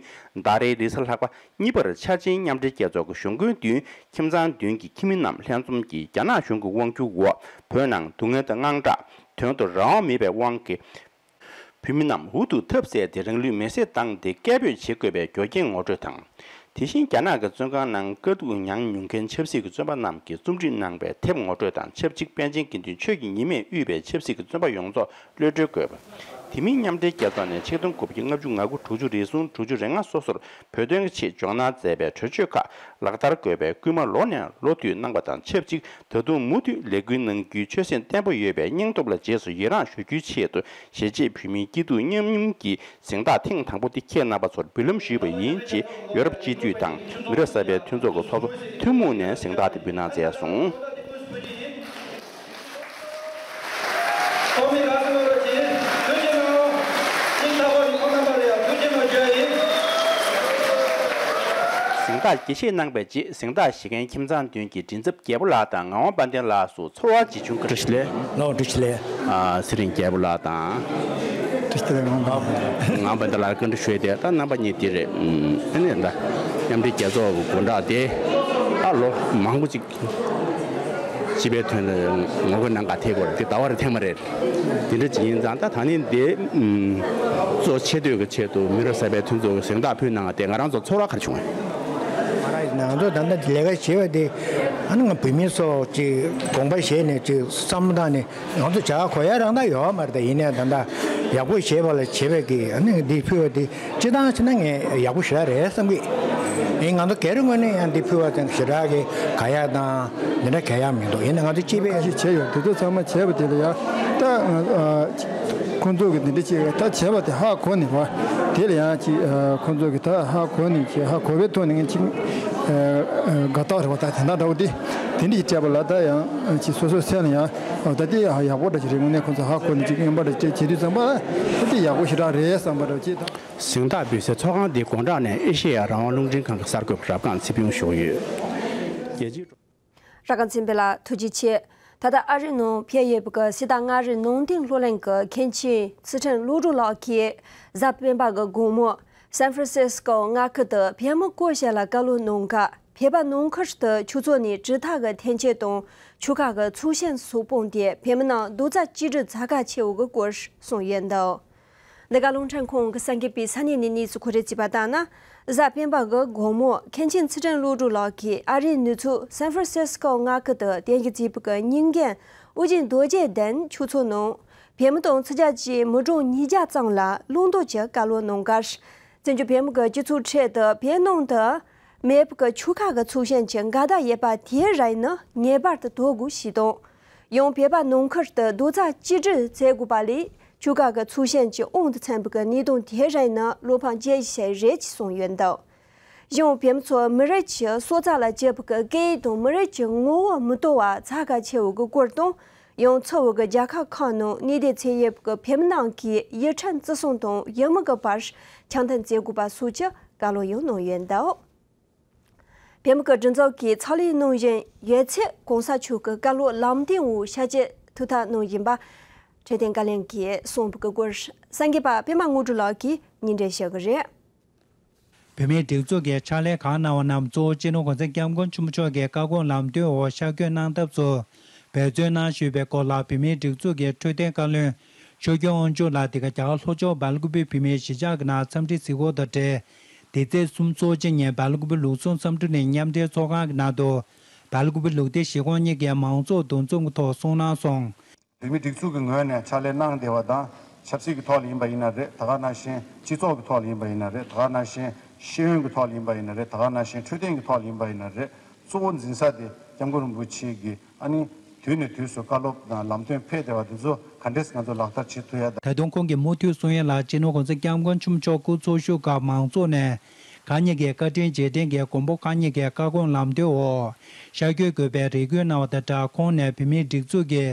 མདུན། ཟླ་རེའི་རེས་གཟའ་ལྷག་པ་གཉིས་པར་འཆར་ཅན་མཉམ་འབྲེལ་རྒྱལ་ཚོགས་ཀྱི་གཞུང་སྒོའི་མདུན་ཁྱིམ་ཚང་བདུན་གྱི་ཁྱིམ་མི་རྣམས་ལྷན་འཛོམས་ཀྱིས་རྒྱ་ནག་གཞུང་གི་དབང་སྒྱུར་འོག་བོད་ནང་སྡུག་བསྔལ་དང་དངངས་སྐྲག་དོན་དུ་རང་དབང་མེད་པའི་དབང་གིས། བོད་མི་རྣམས་འུ་ཐུག་ཐབས་ཟད་དེ་རང་ལུས་མེར་སྲེག་བཏང་སྟེ་སྐད་འབོད་བྱེད་དགོས་པའི་རྒྱུ་རྐྱེན་ངོ་སྤྲོད་དང་། དེ་བཞིན་རྒྱ་ནག་གི་བཙོན་ཁང་ནང་དཀའ་སྡུག་མྱངས་མྱོང་མཁན་ཆབ་སྲིད་ཀྱི་བཙོན་པ་རྣམས་ཀྱིས་རྩོམ་སྒྲིག་གནང་བའི་དེབ་ངོ་སྤྲོད་དང་ཆབས་ཅིག་པཎ་ཆེན་དགེ་འདུན་ཆོས་ཀྱི་ཉི་མས་དབུས་པའི་ཆབ་སྲིད་ཀྱི་བཙོན་པ་ཡོངས་རྫོགས་གློད་བཀྲོལ་དགོས་པ། དེ་མིན་མཉམ་འབྲེལ་རྒྱལ་ཚོགས་ནས་ཆིག་སྟོང་དགུ་བརྒྱ་ལྔ་བཅུ་ང་དགུ་དྲུག་ཅུ་རེ་ཟུང་དྲུག་ཅུ་རེ་ལྔ་སོ་སོར་བོད་དོན་གྱི་ཆེད་འཇོག་གནང་མཛད་པའི་གྲོས་ཆོད་ཁག་ལག་བསྟར་དགོས་པའི་སྐུལ་མ་ལོ་ནས་ལོ་བསྟུད་གནང་པ་དང་ཆབས་ཅིག་ད་དུང་མུ་མཐུད་ལས་འགུལ་གནང་རྒྱུའི་ཆོད་སེམས་བརྟན་པོ་ཡོད་པའི་སྙིང་སྟོབས་ལ་རྗེས་སུ་ཡི་རངས་ཞུ་རྒྱུའི་ཆེད་དུ་གཞིས་བྱེས་བོད་མིའི་སྐྱིད་སྡུག་མཉམ་མྱོང་གི་གཟེངས་རྟགས་ཐེངས་དང་པོ་འདི་ཁྱེད་རྣམ་པ་ཚོར་འབུལ་ལམ་ཞུས་པ་ཡིན་ཅེས་ཡོ་རོབ་སྤྱི་འཐུས་དང་མི་རབས་གསར་པའི་མཐུན་ཚོགས་ཀྱི་ཚོགས་གཙོ་ཐུན་མོང་ནས་གཟེངས་རྟགས་དེ་འབུལ་གནང་མཛད་སོང་། གཟེངས་རྟགས་དགྱེས་བཞེས་གནང་བའི་རྗེས་གཟེངས་རྟགས་བཞེས་མཁན་ཁྱིམ་ཚང་བདུན་གྱི་མགྲིན་ཚབ་རྒྱལ་པོ་ལགས་དང་ངག་དབང་དཔལ་ལྡན་ལགས་སུ་ཚོར་བ་ཇི་བྱུང་བཀའ་འདྲི་ཞུ་ལེ། ལགས་འོ་བཀྲ་ཤིས་བདེ་ལེགས། ཨ། ཚེ་རིང་རྒྱལ་པོ་ལགས་དང་། བཀྲ་ཤིས་བདེ་ལེགས། ངག་དབང་དཔལ་ལྡན་ལགས་བཀའ་འདྲི་ཞུ་ཡས་དེ་ད་རྣམ་པ་གཉིས་འདི་རེད། ཨ་ནི་ད་མཉམ་འབྲེལ་རྒྱལ་ཚོགས་ཀྱི་དགོང་དག་དེ་ད་ལོ་མང་པོ་ཅིག་སྤྱི་པའི་དོན་ལ་ངོ་རྒོལ་གནང་ག་ཐེབས་པ་རེད། དེ་ཟླ་བ་རེ་ཐེངས་མ་རེད། དེ་འདྲ་ཅིག་ཡིན་ཙང་ད་ད་ནི་འདི་གཙོ་ཆེ་བསྟོད་ཀྱི་ཆེད་དུ་མི་རབས་གསར་པའི་མཐུན་ཚོགས་ཀྱི་གཟེངས་རྟགས་ཕུལ་གནང་བ་དེ་ང་རང་ཚོ་ཚོར་བ་ག་རེ་བྱུང་བས། ང་རང་ང་ཚོ་ད་ལྟ་ལས་ཀ་བྱེད་པ་དེ་ཨ་ནི་ང་བོད་མི་ཚོ་ཅིག་དགོངས་པ་བཞེས་ནས་ཅིག་བསམ་བློ་བཏང་ནས་ང་ཚོ་བྱ་དགོས་ཡ་རང་ད་ཡོད་མ་རེད། ད་ཡིན་ནའི་ད་ལྟ་ཡག་པོ་བྱེད་པ་ལ་བྱེད་པའི་གི་ཨ་ནི་འདི་ཕུལ་བ་དེ་སྤྱི་བཏང་བྱས་ན་ངས་ཡག་པོ་ཞེ་དྲག་རེད་བསམ་གི། ཨེ་ང་ཚོ་སྒེར་ངོས་ནས་ཡང་འདི་ཕུལ་བ་ཙམ་ཞེ་དྲག་གི་ག་ཡག་དང་འདི་འདྲ་ག་ཡག་མི་འདུག་ཡིན་ན་ང་ཚོ་སྤྱི་པའི་ཁ་ཤས་བྱས་ཡོད། དེ་ཚོ་ཚང་མ་བྱས་པ་དེ་ལ་ཡང་ད་ང་ཨ་ཁོང་ཚོ་གི་འདི་འདྲ་ཅིག་ད་བྱས་པ་དེ་ཧ་གོ་ནས་བ། དེ་ལ་ཡང་ཅིག་ཨ་ཁོང་ཚོ་གི་ད་ཧ་གོ་ནས་ཅིག་ཧ་གོ་བའི་ཐོག་ནས་ངས་ཅིག་ཨ་ཨ་དགའ་རྟགས་རེད་བ། ད་དེ་འདྲ་འདྲ་བོ་དེ་དེ་འདྲ་ཅིག་སྤྲད་པ་ལ་ད་ཡང་ཅིག་སོ་སོའི་སེམས་ལ་ཡང་ཨ་ད་དེ་ཡག་པོ་འདྲ་ཅིག་རེད། དངོས་གནས་ཁོང་ཚོ་ཧ་གོ་ནས་ཅིག་རྔན་པ་འདྲ་ཅིག་བྱེད་དུས་ཙམ་པ་ད་དེ་ཡག་པོ་ཞེ་དྲག་རེད་བསམ་པ་འདྲ་བོ་ཅིག་དང་། གཟེངས་རྟགས་འབུལ་སའི་ཚོགས་ཁང་འདིའི་སྒོ་འགྲམ་ནས་ཨེ་ཤེ་ཡ་རང་དབང་རླུང་འཕྲིན་ཁང་གི་གསར་འགོད་པ་རབ་སྒང་ཚེ་ཕུན་ཞུ་གི་ཡོད། རྒྱལ་སྤྱིའི་ར་སྒང་ཚེ་འཕེལ་ལགས་ཐུགས་རྗེ་ཆེ། ད་ལྟ་ཨ་རིའི་ནང་ཕེབས་ཡོད་པའི་གི་སྲིད་དང་མངའ་རིས་ནང་བསྟན་སློབ་གླིང་གི་མཁན་ཆེན་ཚུལ་ཁྲིམས་བློ་གྲོས་ལགས་ཀྱིས་གཟའ་སྤེན་པ་གི་དགོང་མོ་སན་ཧྥ་རན་སིས་ཀོ་མངའ་ཁུལ་དུ་བོད་མི་སྐོར་ཞིག་ལ་བཀའ་སློབ་གནང་སྐབས། བོད་པ་ནང་ཁུལ་དུ་ཆོས་ཚོགས་ནས་གྲུབ་མཐའ་གི་མཐུན་རྐྱེན་དང་ཆོལ་ཁ་གི་ཚོགས་ཞེངས་སོགས་སྤངས་ཏེ་བོད་མི་རྣམས་རྡོག་རྩ་གཅིག་སྒྲིལ་བྱེད་གལ་ཆེ་བའི་གི་སྐོར་གསུངས་ཡོད་འདུག་འདི་ག་རླུང་འཕྲིན་ཁང་གི་གསར་འགོད་པས་ས་གནས་ནས་གནས་ཚུལ་ཁོ་རེ་བྱས་པ་ལྟར་ན། གཟའ་སྤེན་པ་གི་དགོང་མོ་མཁན་ཆེན་ཚུལ་ཁྲིམས་བློ་གྲོས་ལགས་ཀྱིས་ཨ་རིའི་ནུབ་ཕྱོགས་སན་ཧྥ་རན་སིས་ཀོ་མངའ་ཁུལ་དུ་རྟེན་གཞི་བྱས་པའི་གི་རྙིང་དགོན་ཨོ་རྒྱན་རྡོ་རྗེ་གདན་ཆོས་ཚོགས་ནང་བོད་མི་དང་ཕྱི་རྒྱལ་གྱི་མི་གྲངས་ཉིས་བརྒྱ་ཙམ་ལ་བླང་དོར་གྱི་བཀའ་སློབ་གནང་སྐབས། བཙན་བྱོལ་བོད་མི་གི་སྤྱི་ཚོགས་ཁྲོད་དུ་བོད་ནང་དུ་མེད་པའི་གི་ཆོལ་ཁ་གི་ཚོགས་ཞེངས་ཀྱི་འགལ་ཟླ་ཡོད་པ་དེ་རིགས་ནི་ངེས་པར་དུ་དོར་དགོས་ཞེས་དང་། ཡང་བོད་པ་ནང་ཁུལ་དུ་རྡོག་རྩ་གཅིག་སྒྲིལ་བྱེད་དགོས་པ་ལས། ཆོལ་ཁ་གི་ཚོགས་ཞེངས་ཀྱི་དབང་དུ་ཚུད་པའི་གི་གནད་དོན་དེ་རིགས་ནི་བློ་ཕམ་སྐྱེ་གཞི་ཞིག་རེད་ཅེས་གསུངས་ཡོད་འདུག་གཞུང་བོད་མི་ཚོ་མི་རིགས་ཀྱི་སྲོག་རྩ་ལ་གྱུར་པའི་གི་སྐད་ཡིག་དང་མི་རིགས་ཀྱི་ངོ་བོ་མི་དོར་བ་བྱེད་གལ་ཆེ་བའི་གི་སྐོར་དང་། ཡང་ཚུར་བའི་གི་རྒྱལ་ཁབ་ཁག་ནང་གནས་སྡོད་བྱེད་ཡོད་པའི་གི་བོད་མི་རྣམས་ཀྱི་ཡིག་ཁྲིམས་བརྩི་སྲུང་དང་ཡུལ་མི་གི་བར་འཆམ་མཐུན་བྱེད་དགོས་པ་སོགས་ཀྱི་བཀའ་སློབ་ཡང་གནང་ཡོད་འདུག་བོད་མི་གི་སྒྲིག་འཛུགས་ཀྱི་ཚོགས་ལས་གནང་བཞིན་ཡོད་ཚད་གོང་ས་མཆོག་གི་བཀའ་སློབ་ལམ་སྟོན་འོག་ཞལ་གྱེས་ཐུགས་ཐག་གནང་བཞིན་པ། འཕྲོད་བསྟེན་བཀའ་བློན་གྱིས་གསུངས་པའི་གི་སྐོར་གསར་འགོད་པ་པད་མ་དངོས་གྲུབ་ལགས་ཀྱིས་སྙན་སྒྲོན་ཞུ་གི་རེད། བོད་མིའི་སྒྲིག་འཛུགས་ཀྱི་ཕྱག་ལས་གང་གནང་བ་རྣམས་གཙོ་བོ་སྤྱི་ནོར་༸གོང་ས་༸སྐྱབས་མགོན་ཆེན་པོ་མཆོག་གི་བཀའ་དགོངས་ལམ་སྟོན་འོག་ཤར་བསྐྱོད་གནང་ཐབས་སུ་འབད་བརྩོན་གནང་ཞུས་པའི་སྐོར་ལ། བོད་མིའི་སྒྲིག་འཛུགས་ཀྱི་འཕྲོད་བསྟེན་བཀའ་བློན་ཆོས་སྐྱོང་དབང་ཕྱུག་ལགས་འདི་ག་རྒྱ་གར་ལྷོ་ཕྱོགས་སྦེལ་ཀུ་པེ་བོད་མིའི་གཞིས་ཆགས་ཀྱི་ནང་འཚམས་འདྲི་གཟིགས་སྐོར་དང་འབྲེལ། འདི་ཚེས་གསུམ་ཚོགས་ཆེན་ཉིན་སྦེལ་ཀུ་པེ་ལུགས་ཟུང་བསམ་གྲུབ་གླིང་མཉམ་འབྲེལ་ཚོགས་ཁང་གི་ནང་དུ། སྦེལ་ཀུ་པེ་ལུགས་བདེ་གཞིས་ཁོངས་གཉིས་ཀའི་མང་ཚོགས་འདུ་འཛོམས་ཀྱི་ཐོག་གསུང་གནང་སོང་། བོད་མིའི་སྒྲིག་འཛུགས་ཀྱི་ངོས་ནས་ཕྱག་ལས་གནང་བསྡད་པ་དང་། ཆབ་སྲིད་ཀྱི་ཐོག་ལ་ཡིན་པ་ཡིན་ན་རེད། ད་ག་ནང་བཞིན་སྤྱི་ཚོགས་ཀྱི་ཐོག་ལ་ཡིན་པ་ཡིན་ན་རེད། ད་ག་ནང་བཞིན་ཤེས་ཡོན་གྱི་ཐོག་ལ་ཡིན་པ་ཡིན་ན་རེད། ད་ག་ནང་བཞིན་འཕྲོད་བསྟེན་གྱི་ཐོག་ལ་ཡིན་པ་ཡིན་ན་རེད། གཙོ་བོ་འཛིན་ས་དེ་སྐྱབས་མགོན་རིན་པོ་ཆེ་གིས་ཨ་ནི་དུས་ནས་དུས་སུ་བཀའ་སློབ་དང་ལམ་སྟོན་ཕེབས་བསྡད་པ་དེ་ཚོ་ག་འདྲས་ང་ཚོ་ལག་བསྟར་བྱེད་ཐུབ་ཡ་དང་། ད་དུང་ཁོང་གིས་མུ་མཐུད་གསུང་ཡ་ལ། སྤྱི་ནོར་༸གོང་ས་༸སྐྱབས་མགོན་ཆེན་པོ་མཆོག་སྐུ་འཚོ་བཞུགས་སྐབས་མང་ཚོགས་ནས་གང་ཉིད་ཀྱི་བཀའ་དྲིན་རྗེས་དྲན་གྱི་མགོན་པོ་གང་ཉིད་ཀྱི་བཀའ་དགོངས་ལམ་སྟོན་འོག་ཤར་བསྐྱོད་དགོས་པའི་རེ་སྐུལ་གནང་བ་དང་སྦྲགས། ཁོང་ནས་བོད་མིའི་སྒྲིག་འཛུགས་ཀྱི་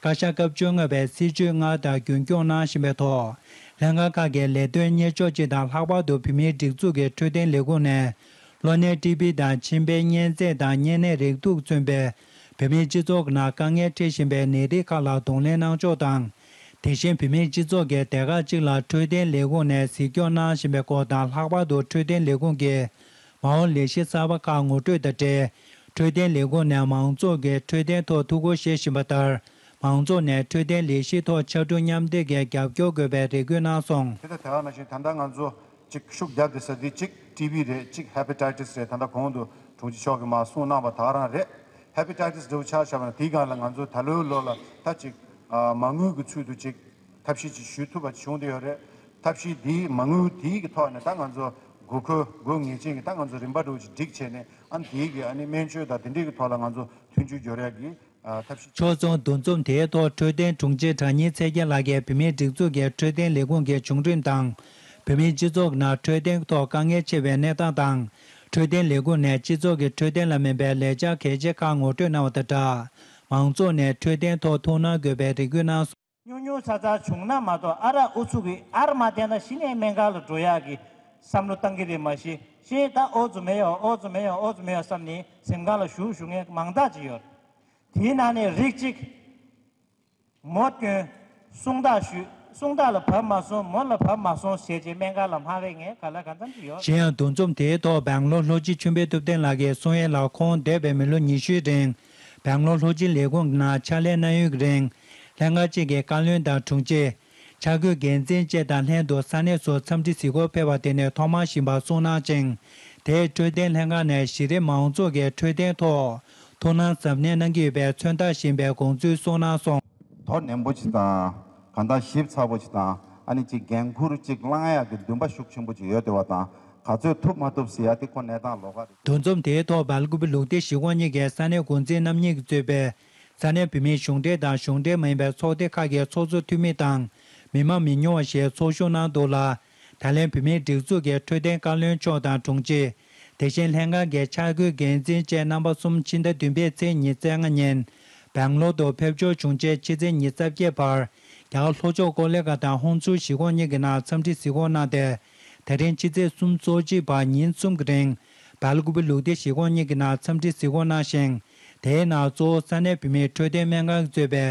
བཀའ་ཤག་སྐབས་བཅོ་ལྔ་པའི་སྲིད་བྱུས་སྔར་ལྟར་རྒྱུན་སྐྱོང་གནང་བཞིན་པའི་ཐོག་ལྷན་ཁང་ཁག་གི་ལས་དོན་གཉེར་ཕྱོགས་སྤྱི་དང་། ལྷག་པར་དུ་བོད་མིའི་སྒྲིག་འཛུགས་ཀྱི་འཕྲོད་བསྟེན་ལས་ཁུངས་ནས་གློ་ནད་ཊི་བི་དང་། མཆིན་པའི་གཉན་ཚད་དང་། གཉན་ནད་རེག་དུག་མཚོན་པའི་བོད་མིའི་སྤྱི་ཚོགས་ཀྱི་ནང་དཀའ་ངལ་འཕྲད་བཞིན་པའི་ནད་རིགས་ཁག་ལ་གདོང་ལེན་གནང་ཕྱོགས་དང་། དེ་བཞིན་བོད་མིའི་སྤྱི་ཚོགས་ཀྱི་སྡེ་ཁག་ཅིག་ལ་འཕྲོད་བསྟེན་ལས་ཁུངས་ནས་གཟིགས་སྐྱོང་གནང་བཞིན་པའི་སྐོར་དང་། ལྷག་པར་དུ་འཕྲོད་བསྟེན་ལས་ཁུངས་ཀྱི་མ་འོངས་ལས་གཞི་གསར་པ་ཁག་ངོ་སྤྲོད་དང་འབྲེལ། འཕྲོད་བསྟེན་ལས་ཁུངས་ནས་མང་ཚོགས་ཀྱི་འཕྲོད་བསྟེན་ཐོག་ཐུགས་ཁུར་བཞེས་བཞིན་པ་ལྟར། མང་ཚོགས་ནས་འཕྲོད་བསྟེན་ལས་གཞིའི་ཐོག་ཕྱར་གྲུ་མཉམ་འདེགས་ཀྱིས་རྒྱབ་སྐྱོར་དགོས་པའི་རེ་སྐུལ་གནང་སོང་། དེ་ལྟར་དེ་ག་ནང་བཞིན་ད་ལྟ་ང་ཚོ་གཅིག་ཤུགས་རྒྱབ་བསྡད་ས་དེ་གཅིག་ཊི་བི་རེད། གཅིག་ཧེ་པ་ཊའི་ཊི་སི་རེད། ད་ལྟ་གོང་དུ་དྲུང་ཆེ་མཆོག་གིས་མར་གསུངས་གནང་བ་ད་ག་རང་རེད། ཧེ་པ་ཊའི་ཊི་སི་འདྲ་བོ་ཆ་བཞག་པ་ན་དེའི་སྒང་ལ་ང་ཚོ་ད་ལོའི་ལོ་ལ་ད་གཅིག་མ་དངུལ་གྱི་ཚུལ་དུ་གཅིག་ཐབས་ཤེས་ཅིག་ཞུ་ཐུབ་པ་ཅིག་བྱུང་བསྡད་ཡོད་རེད། ཐབས་ཤེས་འདིའི་མ་དངུལ་དེའི་གི་ཐོག་ནས་ད་ང་ཚོ་དགོས་མཁོ་དགོས་ངེས་ཅན་གྱི་ད་ང་ཚོ་རིམ་པ་འདྲ་བོ་ཅིག་སྒྲིག་བྱས་ནས། ཨ་ནི་དེའི་གི་ཨ་ནི་སྨན་བཅོས་དང་དེ་འདྲའི་གི་ཐོག་ལ་ང་ཚོ་མཐུན་འགྱུར་སྦྱོར་ཡག་གི་ཐབས་ཤེས། ཕྱོགས་མཚུངས་འདུ་འཛོམས་དེའི་ཐོག་འཕྲོད་བསྟེན་དྲུང་ཆེ་གྲགས་སྙིང་ཚེ་རྒྱལ་ལགས་ཀྱིས་བོད་མིའི་སྒྲིག་འཛུགས་ཀྱི་འཕྲོད་བསྟེན་ལས་ཁུངས་ཀྱི་བྱུང་རིམ་དང་། བོད་མིའི་སྤྱི་ཚོགས་ནང་འཕྲོད་བསྟེན་ཐོག་དཀའ་ངལ་ཆེ་བའི་གནས་སྟངས་དང་། འཕྲོད་བསྟེན་ལས་ཁུངས་ནས་སྤྱི་ཚོགས་ཀྱི་འཕྲོད་བསྟེན་ལ་དམིགས་པའི་ལས་འཆར་གལ་ཆེ་ཁག་ངོ་སྤྲོད་གནང་བ་དང་སྦྲགས། མང་ཚོགས་ནས་འཕྲོད་བསྟེན་ཐོག་ཐུགས་སྣང་དགོས་པའི་རེ་སྐུལ་གནང་སོང་། ཉུང་ཉུང་ཚ་ཚ་བྱུང་ན་མ་གཏོགས། ཨ་རག་ཨུ་ཚུགས་ཀྱིས་ཨར་མ་བསྟན་ན་གཞི་ནས་སྨན་ཁང་ལ་འགྲོ་ཡག་གི་བསམ་བློ་བཏང་གི་རེད། མ་གཞི་གཞི་ད་ཨོ་ཙུ་མེ་ཡོ་ཨོ་ཙུ་མེ་ཡོ་ཨོ་ཙུ་མེ་ཡོ་བསམ་ནས་གཟིམ་ཁང་ལ་བཞུགས་བཞུགས་མཁན་མང་དག་ཅིག་ཡོད། དེའི་ནང་ནས་རིགས་གཅིག་མོ་སྐྱོན། སུམ་རྟགས་ཞུས། སུམ་རྟགས་ལ་བབས་མ་སོང་། མོ་ལ་བབས་མ་སོང་ཞེས་བྱས་སྨན་ཁང་ལ་མ་ཕེབས་མཁན་ག་ལ་གང་འཚམ་ཅིག་ཡོད། གཞན་ཡང་འདུ་འཛོམས་དེའི་ཐོག་སྦེང་ལོར་ལྷོ་སྤྱི་ཆོས་འཕེལ་ཐུབ་བསྟན་ལགས་ཀྱིས་གསུང་ཡས་ལ། ཁོང་འདས་པའི་མི་ལོ་ཉི་ཤུའི་རིང་སྦེང་ལོར་ལྷོ་སྤྱི་ལས་ཁུངས་ནང་ཕྱག་ལས་གནང་ཡུན་གྱི་རིང་། ལྷན་ཁང་གཅིག་གི་བཀའ་བློན་དང་དྲུང་ཆེ། འཆར་འགོད་འགན་འཛིན་བཅས་དང་ལྷན་དུ་ས་གནས་སུ་འཚམས་འདྲི་གཟིགས་སྐོར་ཕེབས་པ་དེ་ནི་ཐོག་མ་ཡིན་པ་གསུངས་གནང་ཅིང་། དེས་འཕྲོད་བསྟེན་ལྷན་ཁང་ནས་གཞི་རིམ་མང་ཚོགས་ཀྱི་འཕྲོད་བསྟེན་ཐོག་ཐུགས་སྣང་གཟབ་ནན་གནང་གི་ཡོད་པའི་མཚོན་རྟགས་ཡིན་པའི་དགོངས་ཚུལ་གསུངས་གནང་སོང་། དོ་ནན་པོ་ཅིག་དང་། གང་ལྟར་ཞིབ་ཚགས་པོ་ཅིག་དང་། ཨ་ནི་ཅིག་འགན་འཁུར་ཅིག་བླང་ཡག་གི་འདུན་པ་ཤུགས་ཆེན་པོ་ཅིག་ཡོད་བསྡད་པ་དང་། ག་ཚོད་ཐུབ་མ་ཐུབ་ཟེར་ཡ་དེ་ཁོ་གནས་སྟངས་ལོགས་ཀ་རེད། འདུ་འཛོམས་དེའི་ཐོག་སྦེལ་ཀུ་པེ་ལུགས་བདེ་གཞིས་ཁོངས་གཉིས་ཀྱི་ས་གནས་འགོ་འཛིན་རྣམ་གཉིས་ཀྱིས་གཙོས་པའི་ས་གནས་བུད་མེད་གཞུང་འབྲེལ་དང་གཞུང་འབྲེལ་མ་ཡིན་པའི་ཚོགས་སྡེ་ཁག་གི་ཚོགས་གཙོ་འཐུས་མི་དང་། མི་མང་མི་ཉུང་བ་ཞིག་ཚོགས་ཞུགས་གནང་འདུག་ལ། ད་ལན་བུད་མེད་སྒྲིག་འཛུགས་ཀྱི་འཕྲོད་བསྟེན་བཀའ་བློན་མཆོག་དང་དྲུང་ཆེ། དེ་བཞིན་ལྷན་ཁང་གི་འཆར་འགོད་འགན་འཛིན་བཅས་རྣམ་པ་གསུམ་ཕྱི་ཟླ་བདུན་པའི་ཚེས་ཉི་ཤུ་རྩ་ལྔ་ཉིན། སྦེང་ལོར་དུ་ཕེབས་འབྱོར་བྱུང་རྗེས་ཕྱི་ཚེས་ཉི་ཤུ་རྩ་བརྒྱད་བར། རྒྱ་གར་ལྷོ་ཕྱོགས་ཀོ་ལི་གྷལ་དང་ཧོན་སུར་གཞིས་ཁོངས་གཉིས་ཀྱི་ནང་འཚམས་འདྲི་གཟིགས་སྐོར་གནང་སྟེ། ད་རིང་ཕྱི་ཚེས་སུམ་ཅུ་སོ་གཅིག་བར་ཉིན་གསུམ་གྱི་རིང་། སྦེལ་ཀུ་པེ་ལུགས་བདེ་གཞིས་ཁོངས་གཉིས་ཀྱི་ནང་འཚམས་འདྲི་གཟིགས་སྐོར་གནང་ཞིང་། དེའི་ནང་གཙོ་བོ་ས་གནས་བུད་མེད་འཕྲོད་བསྟེན་སྨན་ཁང་གིས་གཙོས་པའི་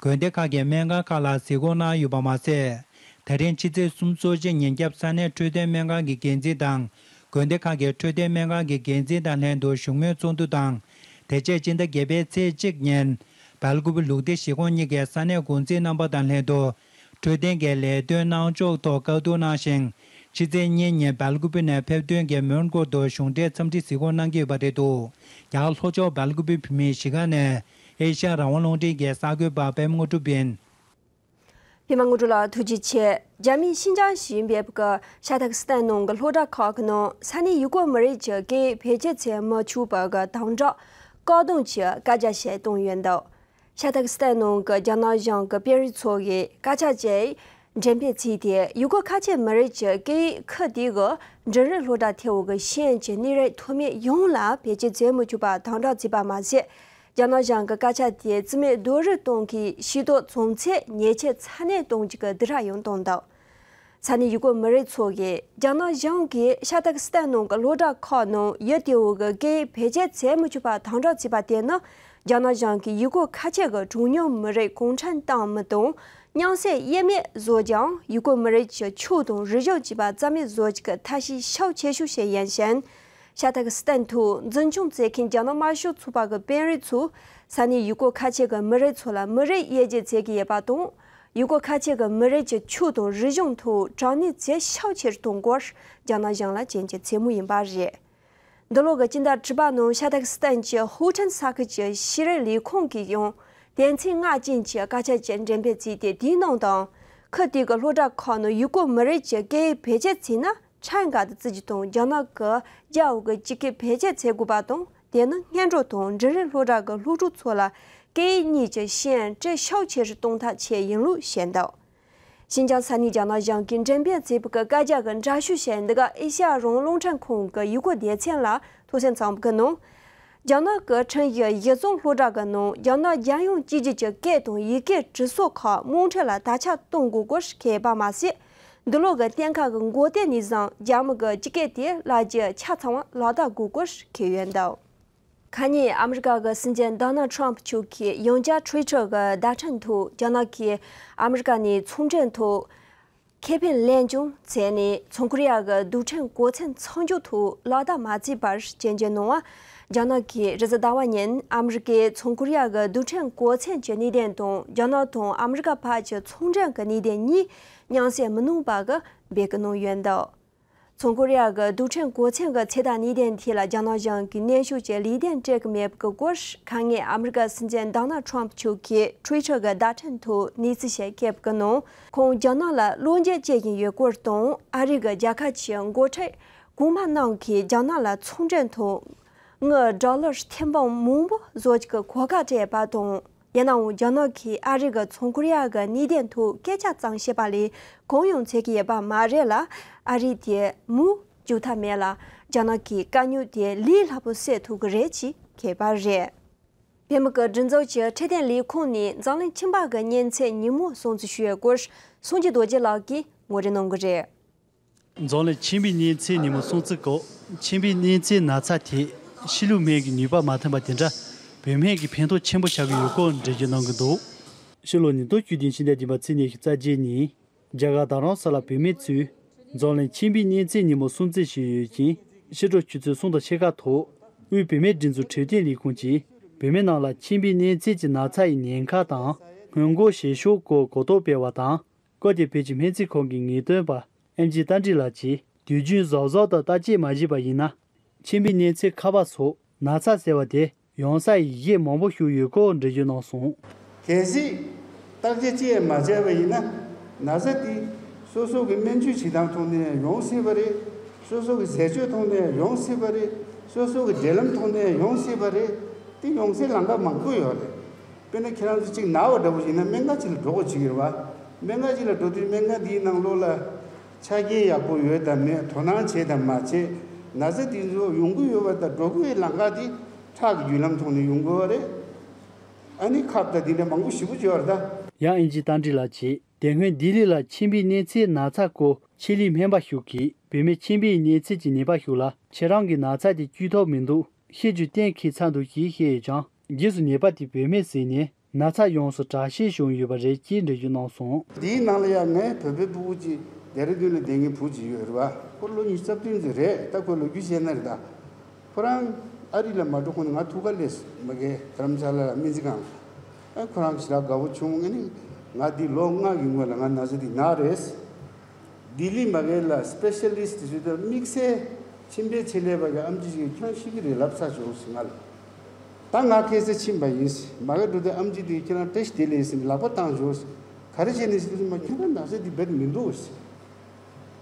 དགོན་སྡེ་ཁག་གི་སྨན་ཁང་ཁག་ལ་གཟིགས་སྐོར་གནང་ཡོད་པ་མ་ཟད། ད་རིང་ཕྱི་ཚེས་སུམ་ཅུ་སོ་གཅིག་ཉིན་རྒྱབ་ས་གནས་འཕྲོད་བསྟེན་སྨན་ཁང་གི་འགན་འཛིན་དང་། དགོན་སྡེ་ཁག་གི་འཕྲོད་བསྟེན་སྨན་ཁང་གི་འགན་འཛིན་དང་ལྷན་དུ་བཞུགས་མོལ་ཚོགས་འདུ་དང་། དེ་རྗེས་སྤྱི་ཟླ་བརྒྱད་པའི་ཚེས་གཅིག་ཉིན། སྦེལ་ཀུ་པེ་ལུགས་བདེ་གཞིས་ཁོངས་གཉིས་ཀྱི་ས་གནས་འགོ་འཛིན་རྣམ་པ་དང་ལྷན་དུ། འཕྲོད་བསྟེན་གྱི་ལས་དོན་གནང་ཕྱོགས་ཐོག་བཀའ་བསྡུར་གནང་ཞིང་། ཕྱི་ཚེས་གཉིས་ཉིན་སྦེལ་ཀུ་པེ་ནས་ཕེབས་ཐོན་གྱི་མོན་གྷོ་དུ་གཞུང་འབྲེལ་འཚམས་འདྲི་གཟིགས་སྐོར་གནང་གི་ཡོད་པ་རེད་འདུག་རྒྱ་གར་ལྷོ་ཕྱོགས་སྦེལ་ཀུ་པེ་བོད་མིའི་གཞིས་ཁང་ནས་ཨེ་ཤ་ཡ་རང་དབང་རླུང་འཕྲིན་གྱི་གསར་འགོད་པ་པད་མ་དངོས་གྲུབ་ཡིན། པད་མ་དངོས་གྲུབ་ལགས་ཐུགས་རྗེ་ཆེ། རྒྱ་མིའི་ཤིན་ཅང་ཞིག་ཡིན་པའི་གི་ཤ་ཏག་སི་ཐན་ནང་གི་སློབ་གྲྭ་ཁག་གི་ནང་ས་གནས་ཡུ་གུར་མི་རིགས་ཀྱི་སྐད་ཡིག་བེད་སྤྱོད་བྱེད་མི་ཆོག་པ་གི་དམ་དྲག་བཀག་སྡོམ་གྱི་བཀའ་རྒྱ་བཞེས་བཏང་ཡོད་འདུག་ཤ་ཏག་སི་ཐན་ནང་གི་རྒྱ་ནག་གཞུང་གི་དཔོན་རིགས་ཚོ་གིས་བཀའ་ཁྱབ་བྱས། འགྲེམས་སྤེལ་བྱས་ཏེ་ཡུ་གུར་ཁ་ཆེ་མི་རིགས་ཀྱི་སྐད་ཡིག་ཁུལ་དེ་གི་འབྲིང་རིམ་སློབ་གྲྭ་ཐེ་བོ་གི་ཤེས་ཡོན་གྱི་གནས་རིམ་མཐོ་དམན་ཡོངས་ལ་བེད་སྤྱོད་བྱེད་མི་ཆོག་པ་དམ་དྲག་བྱས་པ་མ་ཟད། རྒྱ་ནག་གཞུང་གི་བཀའ་ཁྱབ་དེ་རྩིས་མེད་རྡོག་རོལ་གཏོང་མཁན་ཤེས་རྟོགས་བྱུང་ཚེ་ཉེས་ཆད་ཚ་ནན་གཏོང་རྒྱུ་གི་སྡིགས་ར་ཡང་བཏང་འདུག་ས་གནས་ཡུ་གུར་མི་རིགས་ཚོ་གིས་རྒྱ་ནག་གཞུང་གིས་ཤ་སྟག་སི་ཐན་ནང་གི་སློབ་གྲྭ་ཁག་ནང་ཡུལ་དེའི་གི་སྐད་ཡིག་བེད་སྤྱོད་བྱེད་མི་ཆོག་པ་དམ་དྲག་བྱས་པ་དེ་ནི། རྒྱ་ནག་གཞུང་གིས་ཡུ་གུར་ཁ་ཆེ་གི་གྲངས་ཉུང་མི་རིགས་གུང་ཁྲན་ཏང་མི་དང་མཉམ་བསྲེས་དབྱེར་མེད་བཟོ་རྒྱུའང་ཡུ་གུར་མི་རིགས་ཀྱི་ཆོས་དང་རིག་གཞུང་བཅས་པ་རྩ་མེད་བཟོ་རྒྱུ་གི་ཐབས་ཤེས་ཤུགས་ཆེ་ཤོས་ཤིག་ཡིན་ཞིང་། ཤ་སྟག་སི་ཐན་ཐོག་འཛིན་སྐྱོང་བྱེད་མཁན་རྒྱ་ནག་དམར་ཤོག་ཚོགས་པ་གི་དཔོན་རིགས་ཚོས་ས་གནས་ཡུ་གུར་ཁ་ཆེ་གི་མི་རིགས་ཚོ་ལ་མི་རིགས་དབྱེ་འབྱེད་བྱེད་ཀྱི་ཡོད་པ་དང་། ཡུ་གུར་ཁ་ཆེ་གི་མི་རིགས་ཀྱི་ཆོས་དང་རིག་གཞུང་ཐོག་དྲག་གནོན་བྱེད་ཤུགས་ཆེ་རུ་གཏོང་སྐོར་རྒྱ་ནག་གཞུང་ལ་སྐྱོན་བརྗོད་བྱེད་མུས་ཡིན་པ་རེད། འདི་ལོ་གི་སྤྱི་ཟླ་དྲུག་པ་ནང་ཤ་སྟག་སི་ཐན་གྱི་ཧུའུ་ཁྲན་ས་ཁུལ་གྱི་ཤེས་རིག་ལས་ཁུངས་ཀྱིས་ཡང་དོན་ཚན་ལྔ་ཅན་གྱི་བཀའ་ཁྱབ་ཅིག་འགྲེམས་སྤེལ་བྱས་ཏེ། དེའི་ནང་དུ་ཁུལ་དེ་གི་སློབ་གྲྭ་ཁག་ནང་ཡུ་གུར་མི་རིགས་ཀྱི་སྐད་ཡིག་བེད་སྤྱོད་བྱས་ན་ཁྲིམས་འགལ་དུ་བརྩི་རྒྱུ་དང་། རྒྱ་ནག་གི་རྒྱལ་ཡོངས་ཀྱི་སྤྱི་སྐད་བེད་སྤྱོད་བྱེད་དགོས་པ་དང་། དེ་ནི་སྔོན་འགྲོ་དང་འབྲིང་རིམ་སློབ་གྲྭ་གི་སློབ་ཕྲུག་ཚོ་ལ་སྐད་ཡིག་གཉིས་ཀྱི་ཤེས་ཡོན་སྤྲོད་ཤུགས་ཆེ་རུ་གཏོང་ཐབས་ཆེད་ཡིན་ལུགས་བཤད་འདུག་ཤིན་ཅང་ས་གནས་རྒྱ་ནག་གཞུང་གིས་འགྲེམས་སྤེལ་བྱས་པའི་བཀའ་རྒྱ་གི་འདྲ་བཤུས་བྱས་འདི་ག་ཨེ་ཤ་ཡ་རང་དབང་རླུང་འཕྲིན་ཁང་གི་ཡུ་གུར་སྡེ་ཚན་ལ་ཐོག་གསན་གནང་བའི་ནང་། རྒྱ་ནག་གི་ཁྲིམས་ཡིག་གཞི་རྫོང་སློབ་གྲྭ་གི་ནང་རྒྱ་ནག་རྒྱལ་ཡོངས་གཅིག་གྱུར་གྱི་སྐད་དང་ཡི་གེའི་འབྲི་སྲོལ་ཁག་དམངས་ཁྲོད་ལ་དར་ཁྱབ་གཏོང་དགོས་སྐོར་འཁོད་པ་མ་ཟད། འདི་ལོ་གི་གཏན་འཁེལ་གྱི་འགོ་སྟོད་ནས་བཟུང་རྒྱ་མི་གི་སྤྱི་སྐད་དེ་བསླབ་རྒྱུ་ཆ་ཚང་བ་ལག་བསྟར་དགོས་སྐོར་འཁོད་ཡོད་འདུག་ཁ་ཉིན་ཨ་མི་རི་ཀ་གི་སྲིད་འཛིན་ཌོ་ནལ་ཁྲམ་མཆོག་གིས་ཡང་བསྐྱར་ཊུའི་ཊར་གྱི་བརྡ་འཕྲིན་ཐོག་རྒྱ་ནག་གིས་ཨ་མི་རི་ཀ་ནས་ཚོང་འབྲེལ་ཐོག་ཁེ་ཕན་ལེན་རྐྱང་བྱས་ནས་བྱང་ཀོ་རི་ཡ་གི་རྡུལ་ཕྲན་མགོ་ཚན་མཚམས་འཇོག་ཐོག་ལག་བསྟར་མ་བྱས་པར་སྐྱོན་བརྗོད་གནང་བ། རྒྱ་ནག་གིས་རེས་གཟའ་ཟླ་བ་ཉིན་ཨ་མི་རི་ཀས་བྱང་ཀོ་རི་ཡ་གི་རྡུལ་ཕྲན་མགོ་ཚན་གྱི་གནད་དོན་དང་། རྒྱ་ནག་དང་ཨ་མི་རི་ཀ་བར་གྱི་ཚོང་འབྲེལ་གྱི་གནད་དོན་གཉིས་མཉམ་བསྲེས་མི་གནང་བ་གི་འབོད་སྐུལ་གནང་ཡོད་འདུག་བྱང་ཀོ་རི་ཡ་གི་རྡུལ་ཕྲན་མགོ་ཚན་གྱི་ཚོད་ལྟ་གནད་དོན་ཐད་ལ་རྒྱ་ནག་གཞུང་གིས་ནན་ཤོས་ཀྱི་ལེགས་བསྡུར་སྤྲད་ཀྱི་མེད་པའི་སྐོར། ཁ་ཉིན་ཨ་མི་རི་ཀ་སྲིད་འཛིན་ཌོ་ནལ་ཁྲམ་མཆོག་གིས་ཊུའི་ཊར་གྱི་བརྡ་འཕྲིན་ཐོག་གནས་ཚུལ་ཞིག་བཀོད་པའི་ནང་། ཁོང་རྒྱ་ནག་ལ་བློ་འགྱོད་བྱེད་བཞིན་ཡོད་སྐོར་དང་། ཨ་རི་གི་རྒྱལ་ཁབ་ཀྱི་འགོ་ཁྲིད་གོང་མ་རྣམས་ཀྱིས་རྒྱ་ནག་ལ་ཚོང་འབྲེལ་ཐོག་དངུལ་ཌོ་ལར་ཐེར་འབུམ་མང་པོ་བཟོ་རྒྱུ་གི་གོ་སྐབས་སྤྲད་པ་དང་། ཡིན་ནའང་རྒྱ་ནག་གིས་ཨ་རི་གིས་བྱང་ཀོ་རི་ཡ་གི་གནད་དོན་ཐོག་སྐད་ཆ་ཙམ་བཤད་པ་ལས་གང་ཡང་བྱེད་ཀྱི་ཡོད་པ་མ་རེད་ལ། ཨ་རི་དེ་མུ་བཅུག་ཐབས་མེད་ལ། རྒྱ་ནག་གིས་དཀའ་རྙོག་དེ་ལས་སླ་པོ་སེལ་ཐུབ་ཀྱི་རེད་ཅེས་འཁོད་པ་རེད། བོད་མི་གི་སྒྲིག་འཛུགས་ཀྱི་འཕྲོད་བསྟེན་ལས་ཁུངས་ནས་འཛམ་གླིང་ཁྱིམ་པ་གི་མཉེན་ཆས་ཉིན་མོ་སྲུང་བརྩི་ཞུ་བའི་སྐོར་སངས་རྒྱས་རྡོ་རྗེ་ལགས་ཀྱིས་ངོ་སྤྲོད་གནང་གི་རེད། འཛམ་གླིང་མཆིན་པའི་མཉེན་ཆས་ཉིན་མོ་སྲུང་བརྩི་སྐབས། མཆིན་པའི་མཉེན་ཆས་ན་ཚ་དེ་ཕྱི་ལུགས་སྨན་གྱི་ནུས་པ་མ་ཐོན་པ་དེ་འདྲ་བོད་སྨན་གྱི་ཕན་ཐོགས་ཆེན་པོ་ཆགས་ཀྱི་ཡོད་སྐོར་འགྲེལ་བརྗོད་གནང་གི་འདུག་ཕྱི་ལོ་ཉིས་སྟོང་བཅུ་བདུན་ཕྱི་ཟླ་བདུན་པ་ཚེས་ཉི་ཤུ་རྩ་བརྒྱད་ཉིན། རྒྱ་གར་རྡ་རམ་ས་ལ་བོད་མི་ཚོས་འཛམ་གླིང་མཆིན་པའི་མཉེན་ཆས་ཉིན་མོ་སྲུང་བརྩི་ཞུས་ཡོད་ཅིང་། ཕྱི་དྲོ་ཆུ་ཚོད་གསུམ་དང་ཕྱེད་ཀ་ཐོག་དབུས་བོད་མིའི་སྒྲིག་འཛུགས་འཕྲོད་བསྟེན་ལས་ཁུངས་ཀྱིས་བོད་མི་རྣམས་ལ་མཆིན་པའི་མཉེན་ཆས་ཀྱི་ན་ཚ་ཡི་ཉེན་ཁ་དང་སྔོན་འགོག་བྱེད་ཕྱོགས་སྐོར་གོ་རྟོགས་སྤེལ་བ་དང་། སྐབས་དེར་བོད་ཀྱི་སྨན་རྩིས་ཁང་གི་ངེས་སྟོན་པ་ཨེམ་ཆི་རྟ་མགྲིན་ལགས་ཀྱིས། དུས་རྒྱུན་གཟབ་གཟབ་དང་བརྟག་དཔྱད་མ་བྱས་པ་ཡིན་ན། མཆིན་པའི་མཉེན་ཆས་ཁ་པར་སོགས་ན་ཚ་ཟེར་བ་དེ་ཡང་སར་ཡི་གེ་མང་པོ་ཞིག་ཡོད་སྐོར་འགྲེལ་བརྗོད་གནང་སོང་། གལ་སྲིད་བརྟག་དཔྱད་ཅི་ཡང་མ་བྱས་པ་ཡིན་ན། ན་ཚ་དེ་སོ་སོ་གི་སྨན་བཅོས་བྱེད་སྟངས་ཐོག་ནས་ཡོང་སྲིད་པ་རེད། སོ་སོ་གི་ཟས་སྤྱོད་ཐོག་ནས་ཡོང་སྲིད་པ་རེད། སོ་སོ་གི་འབྲེལ་ལམ་ཐོག་ནས་ཡོང་སྲིད་པ་རེད། དེ་ཡོང་སའི་ལམ་ཁ་མང་པོ་ཡོད་རེད། དཔེར་ན་ཁྱེད་རང་ཚོ་གཅིག་ན་བ་འདྲ་པོ་ཡིན་ན་སྨན་ཁང་གཅིག་ལ་འགྲོ་དགོས་ཀྱི་ཡོད་རེད་བ། སྨན་ཁང་གཅིག་ལ་འགྲོ་དུས་སྨན་ཁང་དེའི་ནང་ལོགས་ལ་ཆ་རྐྱེན་ཡག་པོ་ཡོད་དམ་མེད། དོ་སྣང་བྱེད་དམ་མ་བྱེད། ན་ཚ་དེ་ཚོ་ཡོང་གི་ཡོད་པ་དང་འགྲོ་གི་ཡོད་ལམ་ཁ་དེ་ཁྲག་གི་བརྒྱུད་ལམ་ཐོག་ནས་ཡོང་གི་ཡོད་རེད། ཨ་ནི་ཁབ་དང་དེ་འདྲ་མང་པོ་ཞེ་པོ་ཅིག་ཡོད་རེད་ད། ཡང་ཨིན་ཇིའི་རྟ་མགྲིན་ལགས་ཀྱིས། དེ་སྔོན་ལྡི་ལི་ལ་མཆིན་པའི་གཉན་ཚད་ན་ཚ་སྐོར་ཆེད་ལས་སྨན་པ་ཞིག་གིས་བོད་མི་མཆིན་པའི་གཉན་ཚད་ཀྱི་ནད་པ་ཞིག་ལ། ཁྱེད་རང་གི་ན་ཚ་དེ་བཅོས་ཐབས་མི་འདུག་ཤེས་རྒྱུ་གཏན་འཁེལ་ཚར་འདུག་ཅེས་བཤད་ཡོད་ཀྱང་། རྗེས་སུ་ནད་པ་དེ་བུད་མེད་ཟིན་ནས་ན་ཚ་ཡོངས་སུ་དྲག་སྐྱེད་བྱུང་ཡོད་པ་རེད་ཅེས་འགྲེལ་བརྗོད་གནང་སོང་། འདིའི་ནང་ལ་ཡང་ངའི་བོད་པའི་སྤུ་གུ་གཅིག་ལྡེ་ར་ལྡུན་ལ་བསྡད་མཁན་བུ་གཅིག་ཡོད་རེད་བ། ཁོ་ལོ་ཉི་ཤུ་རྩ་བདུན་ཙམ་རེད། ད་ཁོས་ལོ་རྒྱུས་བཤད་ན་རེད་ད། ཁོ་རང་ཨ་རི་ལ་མ་འགྲོ་གོང་ནས་ང་ཐུག་ག་སླེབས་སོང་། མ་གི་དྷ་རམ་ས་ལ་ལ་སྨན་རྩིས་ཁང་ལ། ཨ་ཁོ་རང་ཞེ་དྲག་དགའ་པོ་བྱུང་། ཨ་ནི་ང་འདི་ལོ་ལྔ་གི་སྔོན་ལ་ང་ན་ཚ་འདི་ན་རེད། ལྡི་ལི་མ་གི་ལ་སི་པེ་ཤ་ལི་སི་ཊི་ཞུ་དུས་དམིགས་བསལ་མཆིན་པའི་ཆེད་ལས་པ་གི་ཨམ་ཆི་ཞིག་གིས་ཁྱོད་ཤི་གི་རེད་ལབ་ཚར་བྱུང་ཟེར་ང་ལ། ད་ང་ཁ་སང་ཕྱིན་པ་ཡིན་ཟེར། མ་གི་འགྲོ་དུས་ཨམ་ཆི་དེས་ཁྱེད་རང་བཀྲ་ཤིས་བདེ་ལེགས་ཟེར་ལག་པ་བཏང་བྱུང་ཟེར། ག་རེ་བྱས་ནས་ཟེར་དུས་མ་ཁྱེད་རང་ན་ཚ་འདི་རྦད་མི་འདུག་ཟེར།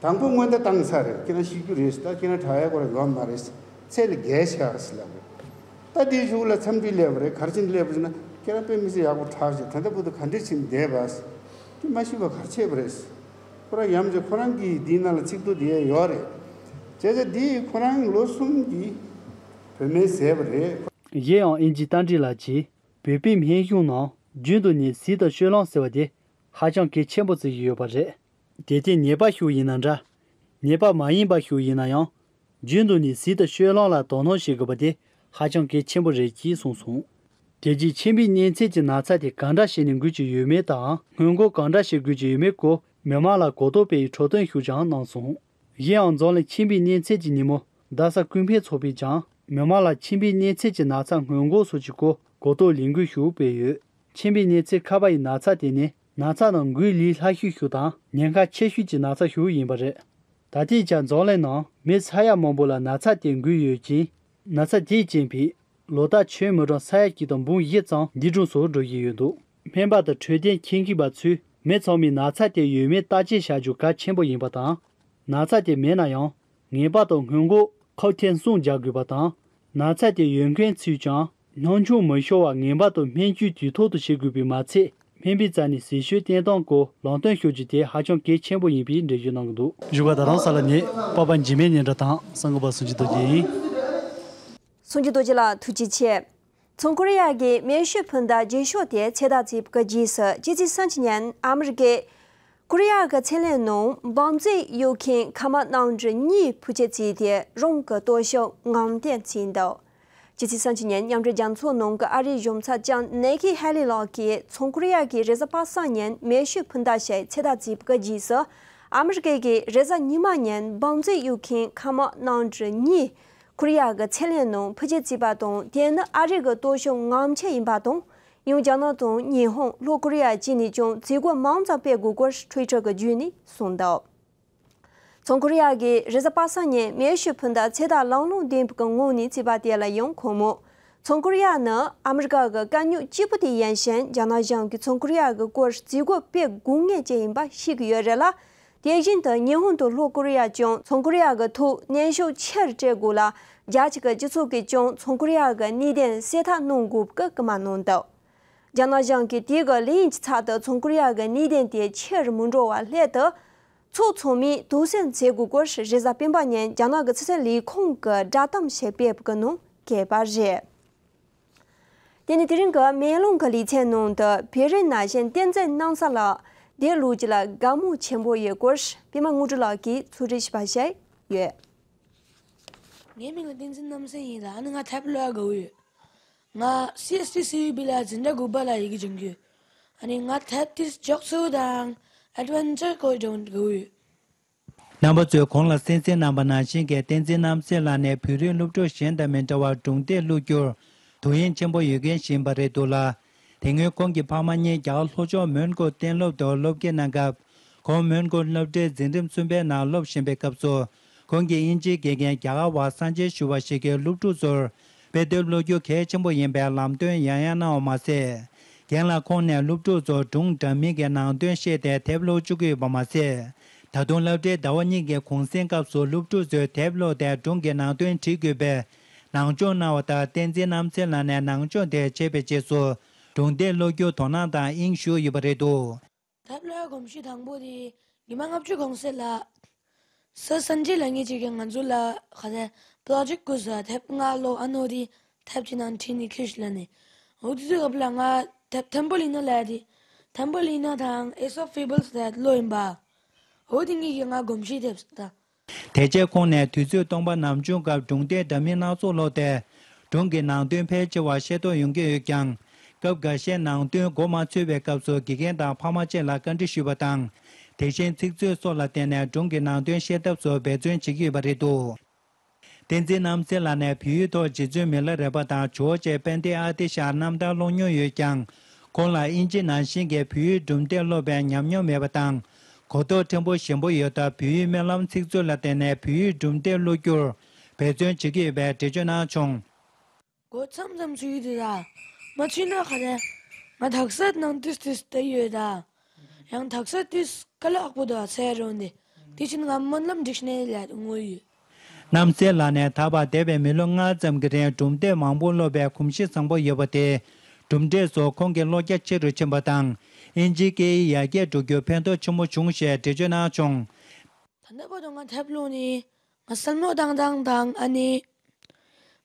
དང་པོ་སྔོན་བརྡ་བཏང་ཚར་རེད། ཁྱེད་རང་ཤི་རྒྱུ་རེད་ཟེར། ད་ཁྱེད་རང་དྲག་ཡག་སྐོར་ཡོད་མ་རེད་ཟེར། ཚད་ལས་བརྒལ་ཤག་ཟེར་ལབ་རེད། ད་དེའི་གཞུག་ལ་འཚམས་འདྲི་སླེབས་པ་རེད། ག་རེ་བྱས་ནས་སླེབས་པ་ཟེར་ན། ཁྱེད་རང་དཔེ་མི་སྲིད་ཡག་པོ་དྲག་ཅིག་ད་ལྟ་བར་དུ་ག་འདྲས་བྱས་ནས་བསྡད་པ་ཟེར། དེ་མ་ཤི་བ་ག་རེ་བྱས་པ་རེད་ཟེར། ཁོ་རང་ཡང་ཅིག་ཁོ་རང་གི་འདིའི་ནང་ལ་ཚིག་ཐོ་དེ་ཡང་ཡོད་རེད། བྱས་ཙང་འདི་ཁོ་རང་ལོ་གསུམ་གྱི་བུད་མེད་བཟས་པ་རེད། གཞན་ཡང་ཨིན་ཇིའི་རྟ་མགྲིན་ལགས་ཀྱིས་བོད་པའི་སྨན་གཞུང་ནང་རྒྱུན་དུ་ནས་ཟས་དང་སྤྱོད་ལམ་ཟེར་བ་དེ་ཧ་ཅང་གལ་ཆེན་པོ་བརྩི་བཞིན་ཡོད་པ་རེད། དེ་སྟེང་ནད་པ་ཞིག་ཡིན་ན་འདྲ། ནད་པ་མ་ཡིན་པ་ཞིག་ཡིན་ན་ཡང་། རྒྱུན་དུ་ནས་ཟས་དང་སྤྱོད་ལམ་ལ་དོ་སྣང་བྱེད་དགོས་པ་དེ་ཧ་ཅང་གལ་ཆེན་པོ་རེད་ཅེས་གསུངས་སོང་། དེ་རྗེས་མཆིན་པའི་གཉན་ཚད་ཀྱི་ན་ཚ་དེ་གང་འདྲ་བྱས་ནས་འགོས་ཀྱི་ཡོད་མེད་དང་སྔོན་འགོག་གང་འདྲ་བྱེད་དགོས་ཀྱི་ཡོད་མེད་སྐོར་མི་མང་ལ་གོ་རྟོགས་སྤེལ་བའི་འཕྲོ་སྟོན་ཞིག་ཀྱང་གནང་སོང་། གཞན་ཡང་འཛམ་གླིང་མཆིན་པའི་གཉན་ཚད་ཀྱི་ཉིན་མོ་རྡ་ས་ཀུན་ཕན་ཚོགས་པས་ཀྱང་མི་མང་ལ་མཆིན་པའི་གཉན་ཚད་ཀྱི་ན་ཚ་སྔོན་འགོག་སོགས་ཀྱི་སྐོར་གོ་རྟོགས་ལས་འགུལ་ཞིག་སྤེལ་ཡོད། མཆིན་པའི་གཉན་ཚད་ཁ་པ་ཡི་ན་ཚ་དེ་ནི་ན་ཚ་ནང་འགོས་ལས་སླ་ཤོས་ཤིག་དང་ཉེན་ཁ་ཆེ་ཤོས་ཀྱི་ན་ཚ་ཞིག་ཡིན་པ་རེད། ད་ལྟའི་ཆར་འཛམ་གླིང་ནང་མི་ས་ཡ་མང་པོ་ལ་ན་ཚ་དེ་འགོས་ཡོད་ཅིང་། ན་ཚ་དེས་རྐྱེན་པས་ལོ་ལྟར་ཆུའི་མི་གྲངས་ས་ཡ་གཅིག་དང་འབུམ་བཞི་ཙམ་འདས་གྲོངས་སུ་འགྲོ་བཞིན་ཡོད་འདུག་སྨན་པ་དང་འཕྲོད་བསྟེན་ཁྱིམ་གྱི་པ་ཚོས་མི་ཚང་མས་ན་ཚ་དེ་ཡོད་མེད་བརྟག་དཔྱད་བྱ་རྒྱུ་གལ་ཆེན་པོ་ཡིན་པ་དང་། ན་ཚ་དེ་མེད་ན་ཡང་ངེས་པར་དུ་སྔོན་འགོག་ཁབ་ཐེངས་གསུམ་རྒྱག་དགོས་པ་དང་། ན་ཚ་དེ་ཡོད་མཁན་ཚོས་ཀྱང་སྣང་ཆུང་མི་ཤོར་བར་ངེས་པར་དུ་སྨན་བཅོས་དུས་ཐོག་ཏུ་བྱེད་དགོས་པས་མ་ཚད། སྨན་པའི་རྩ་ནས་ཟས་སྤྱོད་བསྟེན་སྟངས་སྐོར་ལམ་སྟོན་ཞུ་རྒྱུ་དེ་ཧ་ཅང་གལ་ཆེན་པོ་ཡིན་པའི་འགྲེལ་བརྗོད་གནང་གི་འདུག་བཞུགས་སྒར་རྡ་རམ་ས་ལ་ནས་པ་པ་འཇིགས་མེད་སྙན་གྲགས་དང་གསར་འགོད་པ་སུ་འཇིགས་རྡོ་རྗེ་ཡིན། སུ་འཇིགས་རྡོ་རྗེ་ལགས་ཐུགས་རྗེ་ཆེ། ཚོང་ཁོ་རེ་ཡ་གི་མེ་ཤོད་འཕུར་མདའ་རྗེས་ཕྱོགས་དེ་ཚེ་ཐར་རྩིས་པ་གི་རྗེས་སུ་ཕྱི་ཚེས་སུམ་ཅུ་ཉིན་ཨ་མི་རི་ཀའི་ཁོ་རེ་ཡ་གི་ཚན་ལས་ནང་འབམ་རྫས་གཡུག་མཁན་ཁ་དམག་གནམ་གྲུ་གཉིས་འཕུར་སྐྱོད་བྱས་ཏེ་རང་གི་སྟོབས་ཤུགས་ངང་སྟོན་བྱས་འདུག་ཕྱི་ཚེས་སུམ་ཅུ་ཉིན་མཉམ་འབྲེལ་རྒྱལ་ཚོགས་ནང་གི་ཨ་རིའི་གཞུང་ཚབ་ལྕམ་ནེ་ཁི་ཧེ་ལི་ལགས་ཀྱིས་ཚོང་ཁོ་རེ་ཡ་གིས་རེས་གཟའ་པ་སངས་ཉིན་མེ་ཤོད་འཕུར་མདའ་ཞིག་ཚེ་ཐར་བྱས་པ་གི་རྗེས་སུ་ཨ་མི་རི་ཀའི་གིས་རེས་གཟའ་ཉི་མ་ཉིན་འབམ་རྫས་གཡུག་མཁན་ཁ་དམག་གནམ་གྲུ་གཉིས་ཁོ་རེ་ཡ་གི་ཚན་ལས་ནང་འཕུར་སྐྱོད་བྱས་པ་དང་། དེ་ནི་ཨ་རི་གི་སྟོབས་ཤུགས་ངང་ཆེ་ཡིན་པ་དང་། ཡང་རྒྱ་ནག་དང་ཉི་ཧོང་ལྷོ་ཀོ་རི་ཡ་བཅས་ནས་ཀྱང་བྱེད་སྒོ་མང་ཙམ་སྤེལ་དགོས་སྐོར་ཊུའི་ཊར་གྱི་བརྒྱུད་ནས་གསུངས་འདུག་ཚོང་ཁོ་རེ་ཡ་གིས་རེས་གཟའ་པ་སངས་ཉིན་མེ་ཤོད་འཕུར་མདའ་ཚེ་ཐར་ལང་ལོང་ལྡན་པའི་ངང་ནས་བྱས་པ་དེ་ལ་ཡང་ཁོང་མོས། ཚོང་ཁོ་རེ་ཡ་ནི་ཨ་མི་རི་ཀ་གི་དཀའ་རྙོག་གཅིག་པུ་དེ་ཡིན་ཞིང་། རྒྱ་ནག་གཞུང་གིས་ཚོང་ཁོ་རེ་ཡ་གི་སྐོར་བྱེད་སྒོ་སྤེལ་དགོས་ངེས་ཅན་ཡིན་པ་ཤེས་ཀྱི་ཡོད་རེད་ལ། དེ་བཞིན་དུ་ཉི་ཧོང་དང་ལྷོ་ཀོ་རི་ཡ་ཀྱང་ཚོང་ཁོ་རེ་ཡ་གི་ཐོག་གནོན་ཤུགས་ཆེ་རུ་སྤྲད་དགོས་ལ། རྒྱལ་སྤྱི་གི་སྤྱི་ཚོགས་ཀྱིས་ཀྱང་ཚོང་ཁོ་རེ་ཡ་གི་གནད་དོན་སེལ་ཐབས་གནང་དགོས་པའི་སྐུལ་མ་གནང་འདུག་རྒྱ་ནག་གཞུང་གིས་དེ་གི་ལས་ཡུན་གྱི་ཚབ་ཏུ་ཚོང་ཁོ་རེ་ཡ་གི་གནད་དོན་དེ་ཆེ་རུ་མི་འགྲོ་བར་སླད་དུ། ཕྱོགས་ཚང་མས་དོགས་ཟོན་བྱེད་དགོས་སྐོར་རེས་གཟའ་སྤེན་པ་ཉིན་རྒྱ་ནག་གི་ཕྱི་སྲིད་ལས་ཁུངས་ཀྱི་བསྒྲགས་གཏམ་ཞིག་སྤེལ་བའི་ནང་འཁོད་པ་རེད། དེ་ནས་དེ་རིང་གི་མེ་ལོང་གི་ལེ་ཚན་ནང་དུ་བོད་རིགས་ན་གཞོན་བསྟན་འཛིན་རྣམ་གསལ་ལགས་འདས་ལོ་རྒྱུས་ལ་དགའ་མོས་ཆེན་པོ་ཡོད་སྐོར་པད་མ་དངོས་གྲུབ་ལགས་ཀྱིས་ཕྱོགས་སྒྲིག་ཞུས་པ་ཞིག་ཡོད། ངའི་མིང་ལ་བསྟན་འཛིན་རྣམ་གསལ་ཡིན་ལ། ཨ་ནི་ང་དེབ་ཀློག་ཡག་དགའ་པོ་ཡོད། ང་སི་ཨེས་ཊི་སི་ཝི་བི་ལ་འཛིན་གྲྭ་དགུ་པ་ལ་ཡི་གེ་སྦྱང་གི་ཡོད། ཨ་ནི་ང་དེབ་དེ་འཇོག་ཚུལ་དང་ཨེ་ཌི་ཝེན་ཅར་སྐོར་སྦྱང་དགའ་པོ་ཡོད། རྣམ་པ་ཚོས་གོང་ལ་གསན་གཟིགས་གནང་བ་ནང་བཞིན་གྱི་བསྟན་འཛིན་རྣམ་གསལ་ལགས་ནི་བོད་རིགས་སློབ་ཕྲུག་གཞན་དང་མི་འདྲ་བར་སྒྲུང་དེབ་ཀློག་རྒྱུར་དོ་དབྱིངས་ཆེན་པོ་ཡོད་མཁན་ཞིག་ཡིན་པ་རེད་འདུག་ལ། དེ་སྔོན་ཁོང་གི་ཕ་མ་གཉིས་རྒྱ་གར་ལྷོ་ཕྱོགས་མོན་གྷོ་གཏན་སློབ་ཏུ་སློབ་དགེ་གནང་སྐབས། ཁོང་མོན་གྷོ་སློབ་གྲྭའི་འཛིན་རིམ་གསུམ་པའི་ནང་སློབ་བཞིན་པའི་སྐབས་སུ། ཁོང་གིས་དབྱིན་ཇིའི་དགེ་རྒན་རྒྱ་གར་བ་སངས་ཆེན་ཞུ་བ་ཞིག་གིས་སློབ་ཕྲུག་ཚོར་དཔེ་དེབ་ཀློག་རྒྱུ་གལ་ཆེན་པོ་ཡིན་པའི་ལམ་སྟོན་ཡང་ཡང་གནང་བ་མ་ཟད། རྒན་ལགས་ཁོང་ནས་སློབ་ཕྲུག་ཚོར་སྒྲུང་འདྲ་མིན་གྱི་ནང་དོན་བཤད་དེ་དེབ་ཀློག་བཅུག་གི་ཡོད་པ་མ་ཟད། ད་དུང་སློབ་གྲྭའི་ཟླ་བ་གཉིས་ཀྱི་གུང་གསེང་སྐབས་སུ་སློབ་ཕྲུག་ཚོས་དེབ་ཀློག་སྟེ་སྒྲུང་གི་ནང་དོན་བྲིས་དགོས་པའི་ནང་སྦྱོང་གནང་བ་ལྟར། བསྟན་འཛིན་རྣམ་གསལ་ལགས་ནས་ནང་སྦྱོང་དེ་བྱས་པའི་རྗེས་སུ་སྒྲུང་དེབ་ཀློག་རྒྱུར་དོ་སྣང་དང་དབྱིངས་ཞུགས་ཡོད་པ་རེད་འདུག། དེབ་ཀློག་གོམས་གཤིས་དང་པོ་དེ་ཉི་མ་ལྔ་བཅུ་གོང་གསལ་ལ། སེར་སན་ཅི་ལབ་མཁན་ཅིག་གིས་ང་ཚོ་ལ་ག་རེ་པོ་རོ་ཇེཀ་དགོས་ཟེར། དེབ་ལྔ་ཀློག་ཨ་ནོ་དེ་དེབ་ཀྱི་ནང་བྲིས་ནས་ཁྱེར་ཤོག་ལབ་ནས། འོ་དེ་དུས་སྐབས་ལ་ང་དེབ་ཐེམ་པོ་ལི་ནོ་ལབ་ཡ་དེ། ཐེམ་པོ་ལི་ནོ་དང་Aesop Fables་དེ་ཀློག་ཡིན་པ། འོ་དེ་གཉིས་ཀྱིས་ང་གོམས་གཤིས་ཐེབས་སོང་ད། དེ་རྗེས་ཁོང་ནས་དུས་ཚོད་སྟོང་པ་ནམ་བྱུང་སྐབས་སྒྲུང་དེབ་འདྲ་མིན་སྣ་ཚོགས་ཀློག་སྟེ། སྒྲུང་གི་ནང་དོན་ཕལ་ཆེ་བ་ཤེས་རྟོགས་ཡོང་གི་ཡོད་ཀྱང་། སྐབས་འགའ་ཤས་ནང་དོན་གོ་མ་ཚོད་པའི་སྐབས་སུ་དགེ་རྒན་དང་ཕ་མ་བཅས་ལ་བཀའ་འདྲི་ཞུས་པ་དང་། དེ་བཞིན་ཚིག་མཛོད་སོགས་ལ་བརྟེན་ནས་སྒྲུང་གི་ནང་དོན་ཤེས་ཐབས་སུ་འབད་བརྩོན་བྱེད་ཀྱི་ཡོད་པ་རེད་འདུག། བསྟན་འཛིན་རྣམ་གསལ་ལགས་ནས་བོད་ཡིག་ཐོག་རྗེ་བཙུན་མི་ལ་རས་པ་དང་ཇོ་བོ་རྗེ་དཔལ་ལྡན་ཨ་ཏི་ཤ་རྣམ་ཐར་ཀློག་མྱོང་ཡོད་ཀྱང་། ཁོང་ལ་ཨིན་ཇི་ནང་བཞིན་གྱི་བོད་ཡིག་སྒྲུང་དེབ་ཀློག་པའི་ཉམས་མྱོང་མེད་པ་དང་། གོ་རྟོགས་ཕྲན་བུ་ཞན་པོ་ཡོད་སྟབས། བོད་ཡིག་སྨོན་ལམ་ཚིག་མཛོད་ལ་བརྟེན་ནས་བོད་ཡིག་སྒྲུང་དེབ་ཀློག་རྒྱུར་འབད་བརྩོན་བྱེད་ཀྱི་ཡོད་པའི་འགྲེལ་བརྗོད་གནང་བྱུང་། མགོ་མཚམས་མཚམས་ཚུད་ཀྱི་འདུག་ད། མ་ཚུད་ན་ག་རེ། ང་དག་ས་ནང་དུས་དུས་བསྡད་ཡོད་ད། ཡང་དག་ས་དུས་དཀའ་ལས་ཁག་པོ་འདུག་ཚེ་རིང་དེ། དེ་བཞིན་ང་སྨོན་ལམ་སྒྲིག་ནས་ལས་དངོས་ཡོད། རྣམ་གསལ་ལགས་ནས་ད་བར་འདས་པའི་མི་ལོ་ལྔ་ཙམ་གྱི་རིང་སྒྲུང་དེབ་མང་པོ་ཀློག་པའི་གོམས་གཤིས་བཟང་པོ་ཡོད་པ་དེས། སྒྲུང་འབྲས་སུ་ཁོང་གི་ཀློག་རྒྱ་ཆེ་རུ་ཕྱིན་པ་དང་། ཨིན་ཇིའི་སྐད་ཡིག་ཡར་རྒྱས་འགྲོ་རྒྱུར་ཕན་ཐོགས་ཆེན་པོ་བྱུང་ཞེས་འགྲེལ་བརྗོད་གནང་བྱུང་། ད་ལྟ་བར་དུ་ང་དེབ་ཀློག་ནས་ང་བསམ་བློ་བཏང་སྟངས་དང་ཨ་ནི།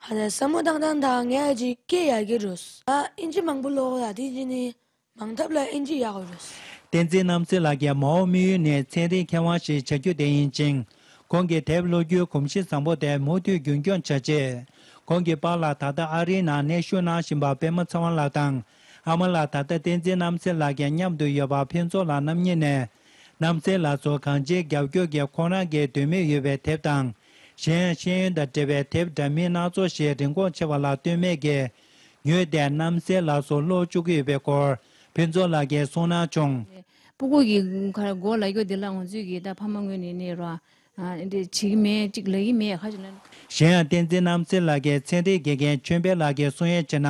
ཧ་ལས་བསམ་བློ་བཏང་སྟངས་དང་ངས་ཀྱི་སྐད་ཡར་རྒྱས་འགྲོ་སོང་། ཨ་ཨིན་ཇི་མང་པོ་ཀློག་ལ་དེ་བྱས་ནས་མང་ཐབས་ལ་ཨིན་ཇི་ཡག་པོ་འགྲོ་སོང་། བསྟན་འཛིན་རྣམ་གསལ་ལགས་ཀྱི་མ་འོངས་དམིགས་ཡུལ་ནི་ཚན་རིག་མཁས་དབང་ཞིག་བྱ་རྒྱུ་དེ་ཡིན་ཅིང་། ཁོང་གི་དེབ་ཀློག་རྒྱུའི་གོམས་གཤིས་བཟང་པོ་དེ་མུ་མཐུད་རྒྱུན་འཁྱོངས་བྱ་ཆེད། ཁོང་གི་པཱ་ལགས་ད་ལྟ་ཨ་རིའི་ནང་གནས་བཞུགས་གནང་བཞིན་པ་པད་མ་ཚེ་དབང་ལགས་དང་། ཨ་མ་ལགས་ད་ལྟ་བསྟན་འཛིན་རྣམ་གསལ་ལགས་ཀྱི་མཉམ་དུ་ཡོད་པ་ཕུན་ཚོགས་ལགས་རྣམ་གཉིས་ནས། རྣམ་གསལ་ལགས་སུ་གང་ཅིའི་རྒྱབ་སྐྱོར་གྱིས་ཁོང་རང་གི་འདོད་མོས་ཡོད་པའི་དེབ་དང་། གཞན་ཡང་ཤེས་ཡོན་དང་འབྲེལ་བའི་དེབ་འདྲ་མིན་སྣ་ཚོགས་ཤིག་རིན་གོང་ཆེ་བ་ལ་བཏོན་མེད་ཀྱི་ངོས་དེ་རྣམ་གསལ་ལགས་སུ་ཀློག་བཅུག་གི་ཡོད་པའི་སྐོར་ཕུན་ཚོགས་ལགས་ཀྱིས་གསུངས་གནང་བྱུང་། སྤུ་གུ་གི་ཁར་མགོ་ལ་རྒྱུ་འདི་ལ་ང་ཚོས་ཀྱི་ད་ཕ་མ་ངོས་ནས་ནས་རོ། ཨ་འདི་བྱེད་ཀྱི་མེད་ཅིག་ལབ་ཀྱི་མེད་ཁ་ཅིག་ལ། གཞན་ཡང་བསྟན་འཛིན་རྣམ་གསལ་ལགས་ཀྱི་ཚན་རིག་དགེ་རྒན་ཆོས་འཕེལ་ལགས་ཀྱིས་གསུང་ཡས་བྱས་ན།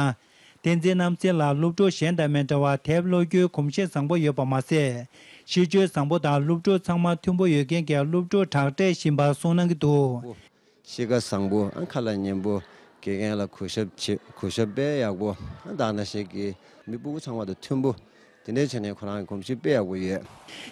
བསྟན་འཛིན་རྣམ་གསལ་ལགས་སློབ་ཕྲུག་གཞན་དང་མི་འདྲ་བར་དེབ་ཀློག་རྒྱུའི་གོམས་གཤིས་བཟང་པོ་ཡོད་པ་མ་ཟད། གཤིས་རྒྱུད་བཟང་པོ་དང་སློབ་ཕྲུག་ཚང་མ་མཐུན་པོ་ཡོད་མཁན་གྱི་སློབ་ཕྲུག་དྲག་གྲས་ཡིན་པ་གསུངས་གནང་གི་འདུག། གཤིས་ཀ་བཟང་པོ། ཨ་ཁ་ལག་ཉན་པོ། དགེ་རྒན་ལ་གུས་ཞབས་བྱེད། གུས་ཞབས་དཔེ་ཡག་པོ། ཨ་ད་ནང་བཞིན་གྱི་མི་སྤུ་གུ་ཚང་མ་དང་མཐུན་པོ། དེ་འདྲའི་བྱས་ནས་ཁོ་རང་གི་གོམས་གཤིས་དཔེ་ཡག་པོ་ཡོད།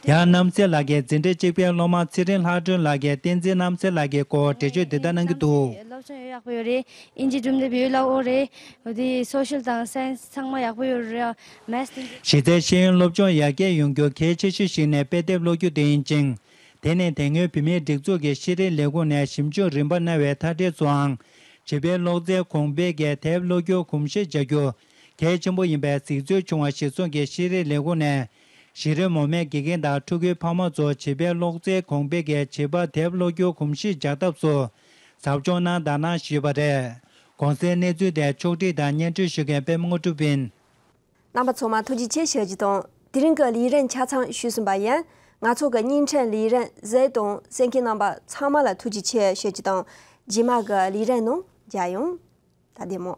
ཡང་རྣམ་གསལ་ལགས་ཀྱི་འཛིན་གྲྭ་གཅིག་པའི་སློབ་མ་ཚེ་རིང་ལྷ་སྒྲོན་ལགས་ཀྱིས་བསྟན་འཛིན་རྣམ་གསལ་ལགས་ཀྱི་སྐོར་འགྲེལ་བརྗོད་འདི་ལྟར་གནང་གི་འདུག། སློབ་སྦྱོང་ཡག་པོ་ཡོད་རེད། ཨིན་ཇི་སྒྲུང་དེབ་ཡོད་ལ་ཨོ་རེད། འོ་དེ་སོ་ཤལ་དང་སའེན་སི་ཚང་མ་ཡག་པོ་ཡོད་རེད། མེ་ཐི་དེ་འདྲ། གཞི་རྩའི་ཤེས་ཡོན་སློབ་སྦྱོང་ཡར་རྒྱས་ཡོང་རྒྱུ་གལ་ཆེ་ཤོས་ཤིག་ནི་དཔེ་དེབ་ཀློག་རྒྱུ་དེ་ཡིན་ཅིང་། དེ་ནི་དེ་སྔོན་བོད་མིའི་སྒྲིག་འཛུགས་ཀྱི་ཤེས་རིག་ལས་ཁུངས་ནས་ཞིབ་འཇུག་རིམ་པ་གནང་བའི་མཐའ་འབྲས་སུའང་། བྱིས་པའི་ཀློག་རྩལ་གོང་འཕེལ་གྱིས་དེབ་ཀློག་རྒྱུར་གོམས་གཤིས་འཇགས་རྒྱུ་གལ་ཆེན་པོ་ཡིན་པའི་གཟིགས་ཚུལ་བྱུང་བ་གཞིར་བཟུང་གིས་ཤེས་རིག་ལས་ཁུངས་ནས་གཞི་རིམ་འོག་མའི་དགེ་རྒན་དང་ཕྲུ་གུའི་ཕ་མ་ཚོར་བྱིས་པའི་ཀློག་རྩལ་གོང་འཕེལ་གྱིས་བྱིས་པར་དེབ་ཀློག་རྒྱུར་གོམས་གཤིས་འཇགས་ཐབས་སུ་ཟབ་སྦྱོང་གནང་དང་གནང་བཞིན་ཡོད་པ་རེད། གོང་གསལ་གནས་ཚུལ་དེ་ཕྱོགས་སྒྲིག་དང་སྙན་སྒྲོན་ཞུ་མཁན་པད་མ་དངོས་གྲུབ་ཡིན། རྣམ་པ་ཚང་མ་ཐུགས་རྗེ་ཆེ་ཞུ་རྒྱུ་དང་། དེ་རིང་གི་ལས་རིམ་ཆ་ཚང་ཞུས་ཟིན་པ་ཡིན། ང་ཚོ་གི་བརྙན་འཕྲིན་ལས་རིམ་གཟིགས་དང་གསན་མཁན་རྣམ་པ་ཚང་མ་ལ་ཐུགས་རྗེ་ཆེ་ཞུ་རྒྱུ་དང་། རྗེས་མ་གི་ལས་རིམ་ནང་མཇལ་ཡོང་། ད་བདེ་མོ།